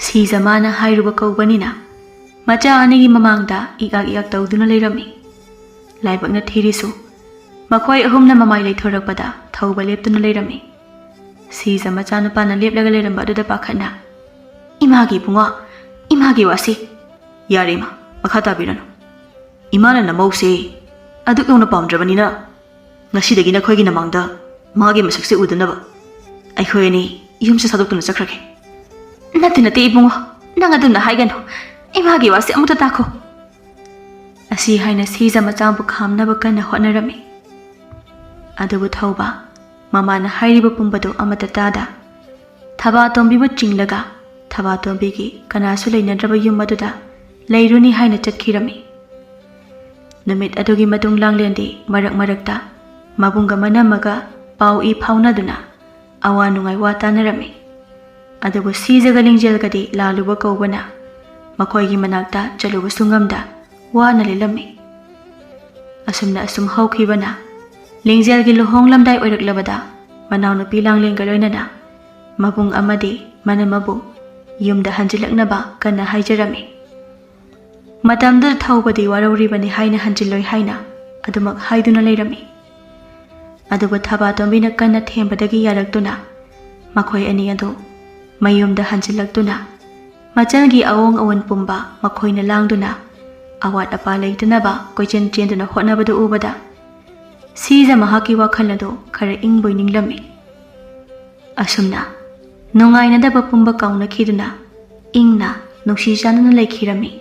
ꯁꯤꯖ ꯃꯥꯅ ꯍꯥꯏꯔꯨꯕ ꯀꯧꯕꯅꯤꯅ ꯃꯆꯥ ꯑꯅꯤꯒꯤ ꯃꯃꯥꯡꯗ ꯏꯀꯥꯛ ꯏꯀꯥꯛ ꯇꯧꯗꯨꯅ ꯂꯩꯔꯝꯃꯤ꯫ ꯂꯥꯏꯕꯛꯅ ꯊꯤꯔꯤꯁꯨ ꯃꯈꯣꯏ ꯑꯍꯨꯝꯅ ꯃꯃꯥꯏ ꯂꯩꯊꯣꯔꯛꯄꯗ ꯊꯧꯕ ꯂꯦꯞꯇꯨꯅ ꯂꯩꯔꯝꯃꯤ꯫ ꯁꯤꯖ ꯃꯆꯥꯅꯨꯄꯥꯅ ꯂꯦꯞꯂꯒ ꯂꯩꯔꯝꯕ ꯑꯗꯨꯗ ꯄꯥꯈꯠꯅ, "ꯏꯃꯥꯒꯤ ꯏꯕꯨꯡꯉꯣ, ꯏꯃꯥꯒꯤ ꯋꯥꯁꯤ꯫" "ꯌꯥꯔꯦ ꯏꯃꯥ, ꯃꯈꯥ ꯇꯥꯕꯤꯔꯅꯨ꯫ ꯏꯃꯥꯅ ꯅꯃꯧꯁꯦ ꯑꯗꯨꯛ ꯌꯧꯅ ꯄꯥꯝꯗ꯭ꯔꯕꯅꯤꯅ ꯉꯁꯤꯗꯒꯤ ꯅꯈꯣꯏꯒꯤ ꯅꯃꯥꯡꯗ ꯃꯥꯒꯤ ꯃꯁꯛꯁꯦ ꯎꯗꯅꯕ ꯑꯩꯈꯣꯏ ꯑꯅꯤ ꯌꯨꯝꯁꯦ ꯊꯥꯗꯣꯛꯇꯨꯅ ꯆꯠꯈ꯭ꯔꯒꯦ꯫" "ꯅꯠꯇꯦ, ꯅꯠꯇꯦ ꯏꯕꯨꯡꯉꯣ, ꯅꯪ ꯑꯗꯨꯝꯅ ꯍꯥꯏꯒꯅꯨ꯫ ꯏꯃꯥꯒꯤ ꯋꯥꯁꯦ ꯑꯃꯨꯛꯇ ꯇꯥꯈꯣ꯫" ꯑꯁꯤ ꯍꯥꯏꯅ ꯁꯤꯖ ꯃꯆꯥꯕꯨ ꯈꯥꯝꯅꯕ ꯀꯟꯅ ꯍꯣꯠꯅꯔꯝꯃꯤ꯫ ꯑꯗꯨꯕꯨ ꯊꯧꯕ ꯃꯃꯥꯅ ꯍꯥꯏꯔꯤꯕ ꯄꯨꯝꯕꯗꯨ ꯑꯃꯠꯇ ꯇꯥꯗ ꯊꯕꯥꯇꯣꯝꯕꯤꯕꯨ ꯆꯤꯡꯂꯒ ꯊꯕꯥꯇꯣꯝꯕꯤꯒꯤ ꯀꯅꯥꯁꯨ ꯂꯩꯅꯗ꯭ꯔꯕ ꯌꯨꯝ ꯑꯗꯨꯗ ꯂꯩꯔꯨꯅꯤ ꯍꯥꯏꯅ ꯆꯠꯈꯤꯔꯝꯃꯤ꯫ ꯅꯨꯃꯤꯠ ꯑꯗꯨꯒꯤ ꯃꯇꯨꯡ ꯂꯥꯡꯂꯦꯟꯗꯤ ꯃꯔꯛ ꯃꯔꯛꯇ ꯃꯕꯨꯡꯒ ꯃꯅꯝꯃꯒ ꯄꯥꯎ ꯏ ꯐꯥꯎꯅꯗꯨꯅ ꯑꯋꯥ ꯅꯨꯡꯉꯥꯏ ꯋꯥ ꯇꯥꯅꯔꯝꯃꯤ꯫ ꯑꯗꯨꯕꯨ ꯁꯤꯖꯒ ꯂꯤꯡꯖꯦꯜꯒꯗꯤ ꯂꯥꯜꯂꯨꯕ ꯀꯧꯕꯅ ꯃꯈꯣꯏꯒꯤ ꯃꯅꯥꯛꯇ ꯆꯠꯂꯨꯕꯁꯨ ꯉꯝꯗ ꯋꯥꯅ ꯂꯦꯜꯂꯝꯃꯤ꯫ ꯑꯁꯨꯝꯅ ꯑꯁꯨꯝ ꯍꯧꯈꯤꯕꯅ ꯂꯤꯡꯖꯦꯜꯒꯤ ꯂꯨꯍꯣꯡꯂꯝꯗꯥꯏ ꯑꯣꯏꯔꯛꯂꯕꯗ ꯃꯅꯥꯎꯅꯨꯄꯤ ꯂꯥꯡꯂꯦꯟꯒ ꯂꯣꯏꯅꯅ ꯃꯕꯨꯡ ꯑꯃꯗꯤ ꯃꯅꯝꯃꯕꯨ ꯌꯨꯝꯗ ꯍꯟꯖꯤꯜꯂꯛꯅꯕ ꯀꯟꯅ ꯍꯥꯏꯖꯔꯝꯃꯤ꯫ ꯃꯇꯝꯗꯨꯗ ꯊꯧꯕꯗꯤ ꯋꯥꯔꯧꯔꯤꯕꯅꯤ ꯍꯥꯏꯅ ꯍꯟꯖꯤꯜꯂꯣꯏ ꯍꯥꯏꯅ ꯑꯗꯨꯃꯛ ꯍꯥꯏꯗꯨꯅ ꯂꯩꯔꯝꯃꯤ꯫ ꯑꯗꯨꯕꯨ ꯊꯕꯥꯇꯣꯝꯕꯤꯅ ꯀꯟꯅ ꯊꯦꯝꯕꯗꯒꯤ ꯌꯥꯔꯛꯇꯨꯅ ꯃꯈꯣꯏ ꯑꯅꯤ ꯑꯗꯨ ꯃꯌꯨꯝꯗ ꯍꯟꯖꯤꯜꯂꯛꯇꯨꯅ ꯃꯆꯜꯒꯤ ꯑꯑꯣꯡ ꯑꯑꯣꯟ ꯄꯨꯝꯕ ꯃꯈꯣꯏꯅ ꯂꯥꯡꯗꯨꯅ ꯑꯋꯥꯠ ꯑꯄꯥ ꯂꯩꯇꯅꯕ ꯀꯣꯏꯆꯦꯟ ꯆꯦꯟꯗꯨꯅ ꯍꯣꯠꯅꯕꯗꯨ ꯎꯕꯗ ꯁꯤꯖ ꯃꯍꯥꯛꯀꯤ ꯋꯥꯈꯜ ꯑꯗꯨ ꯈꯔ ꯏꯪꯕꯣꯏ ꯅꯤꯡꯂꯝꯃꯤ꯫ ꯑꯁꯨꯝꯅ ꯅꯨꯡꯉꯥꯏꯅꯗꯕ ꯄꯨꯝꯕ ꯀꯥꯎꯅꯈꯤꯗꯨꯅ ꯏꯪꯅ ꯅꯨꯡꯁꯤ ꯆꯥꯟꯅꯅ ꯂꯩꯈꯤꯔꯝꯃꯤ꯫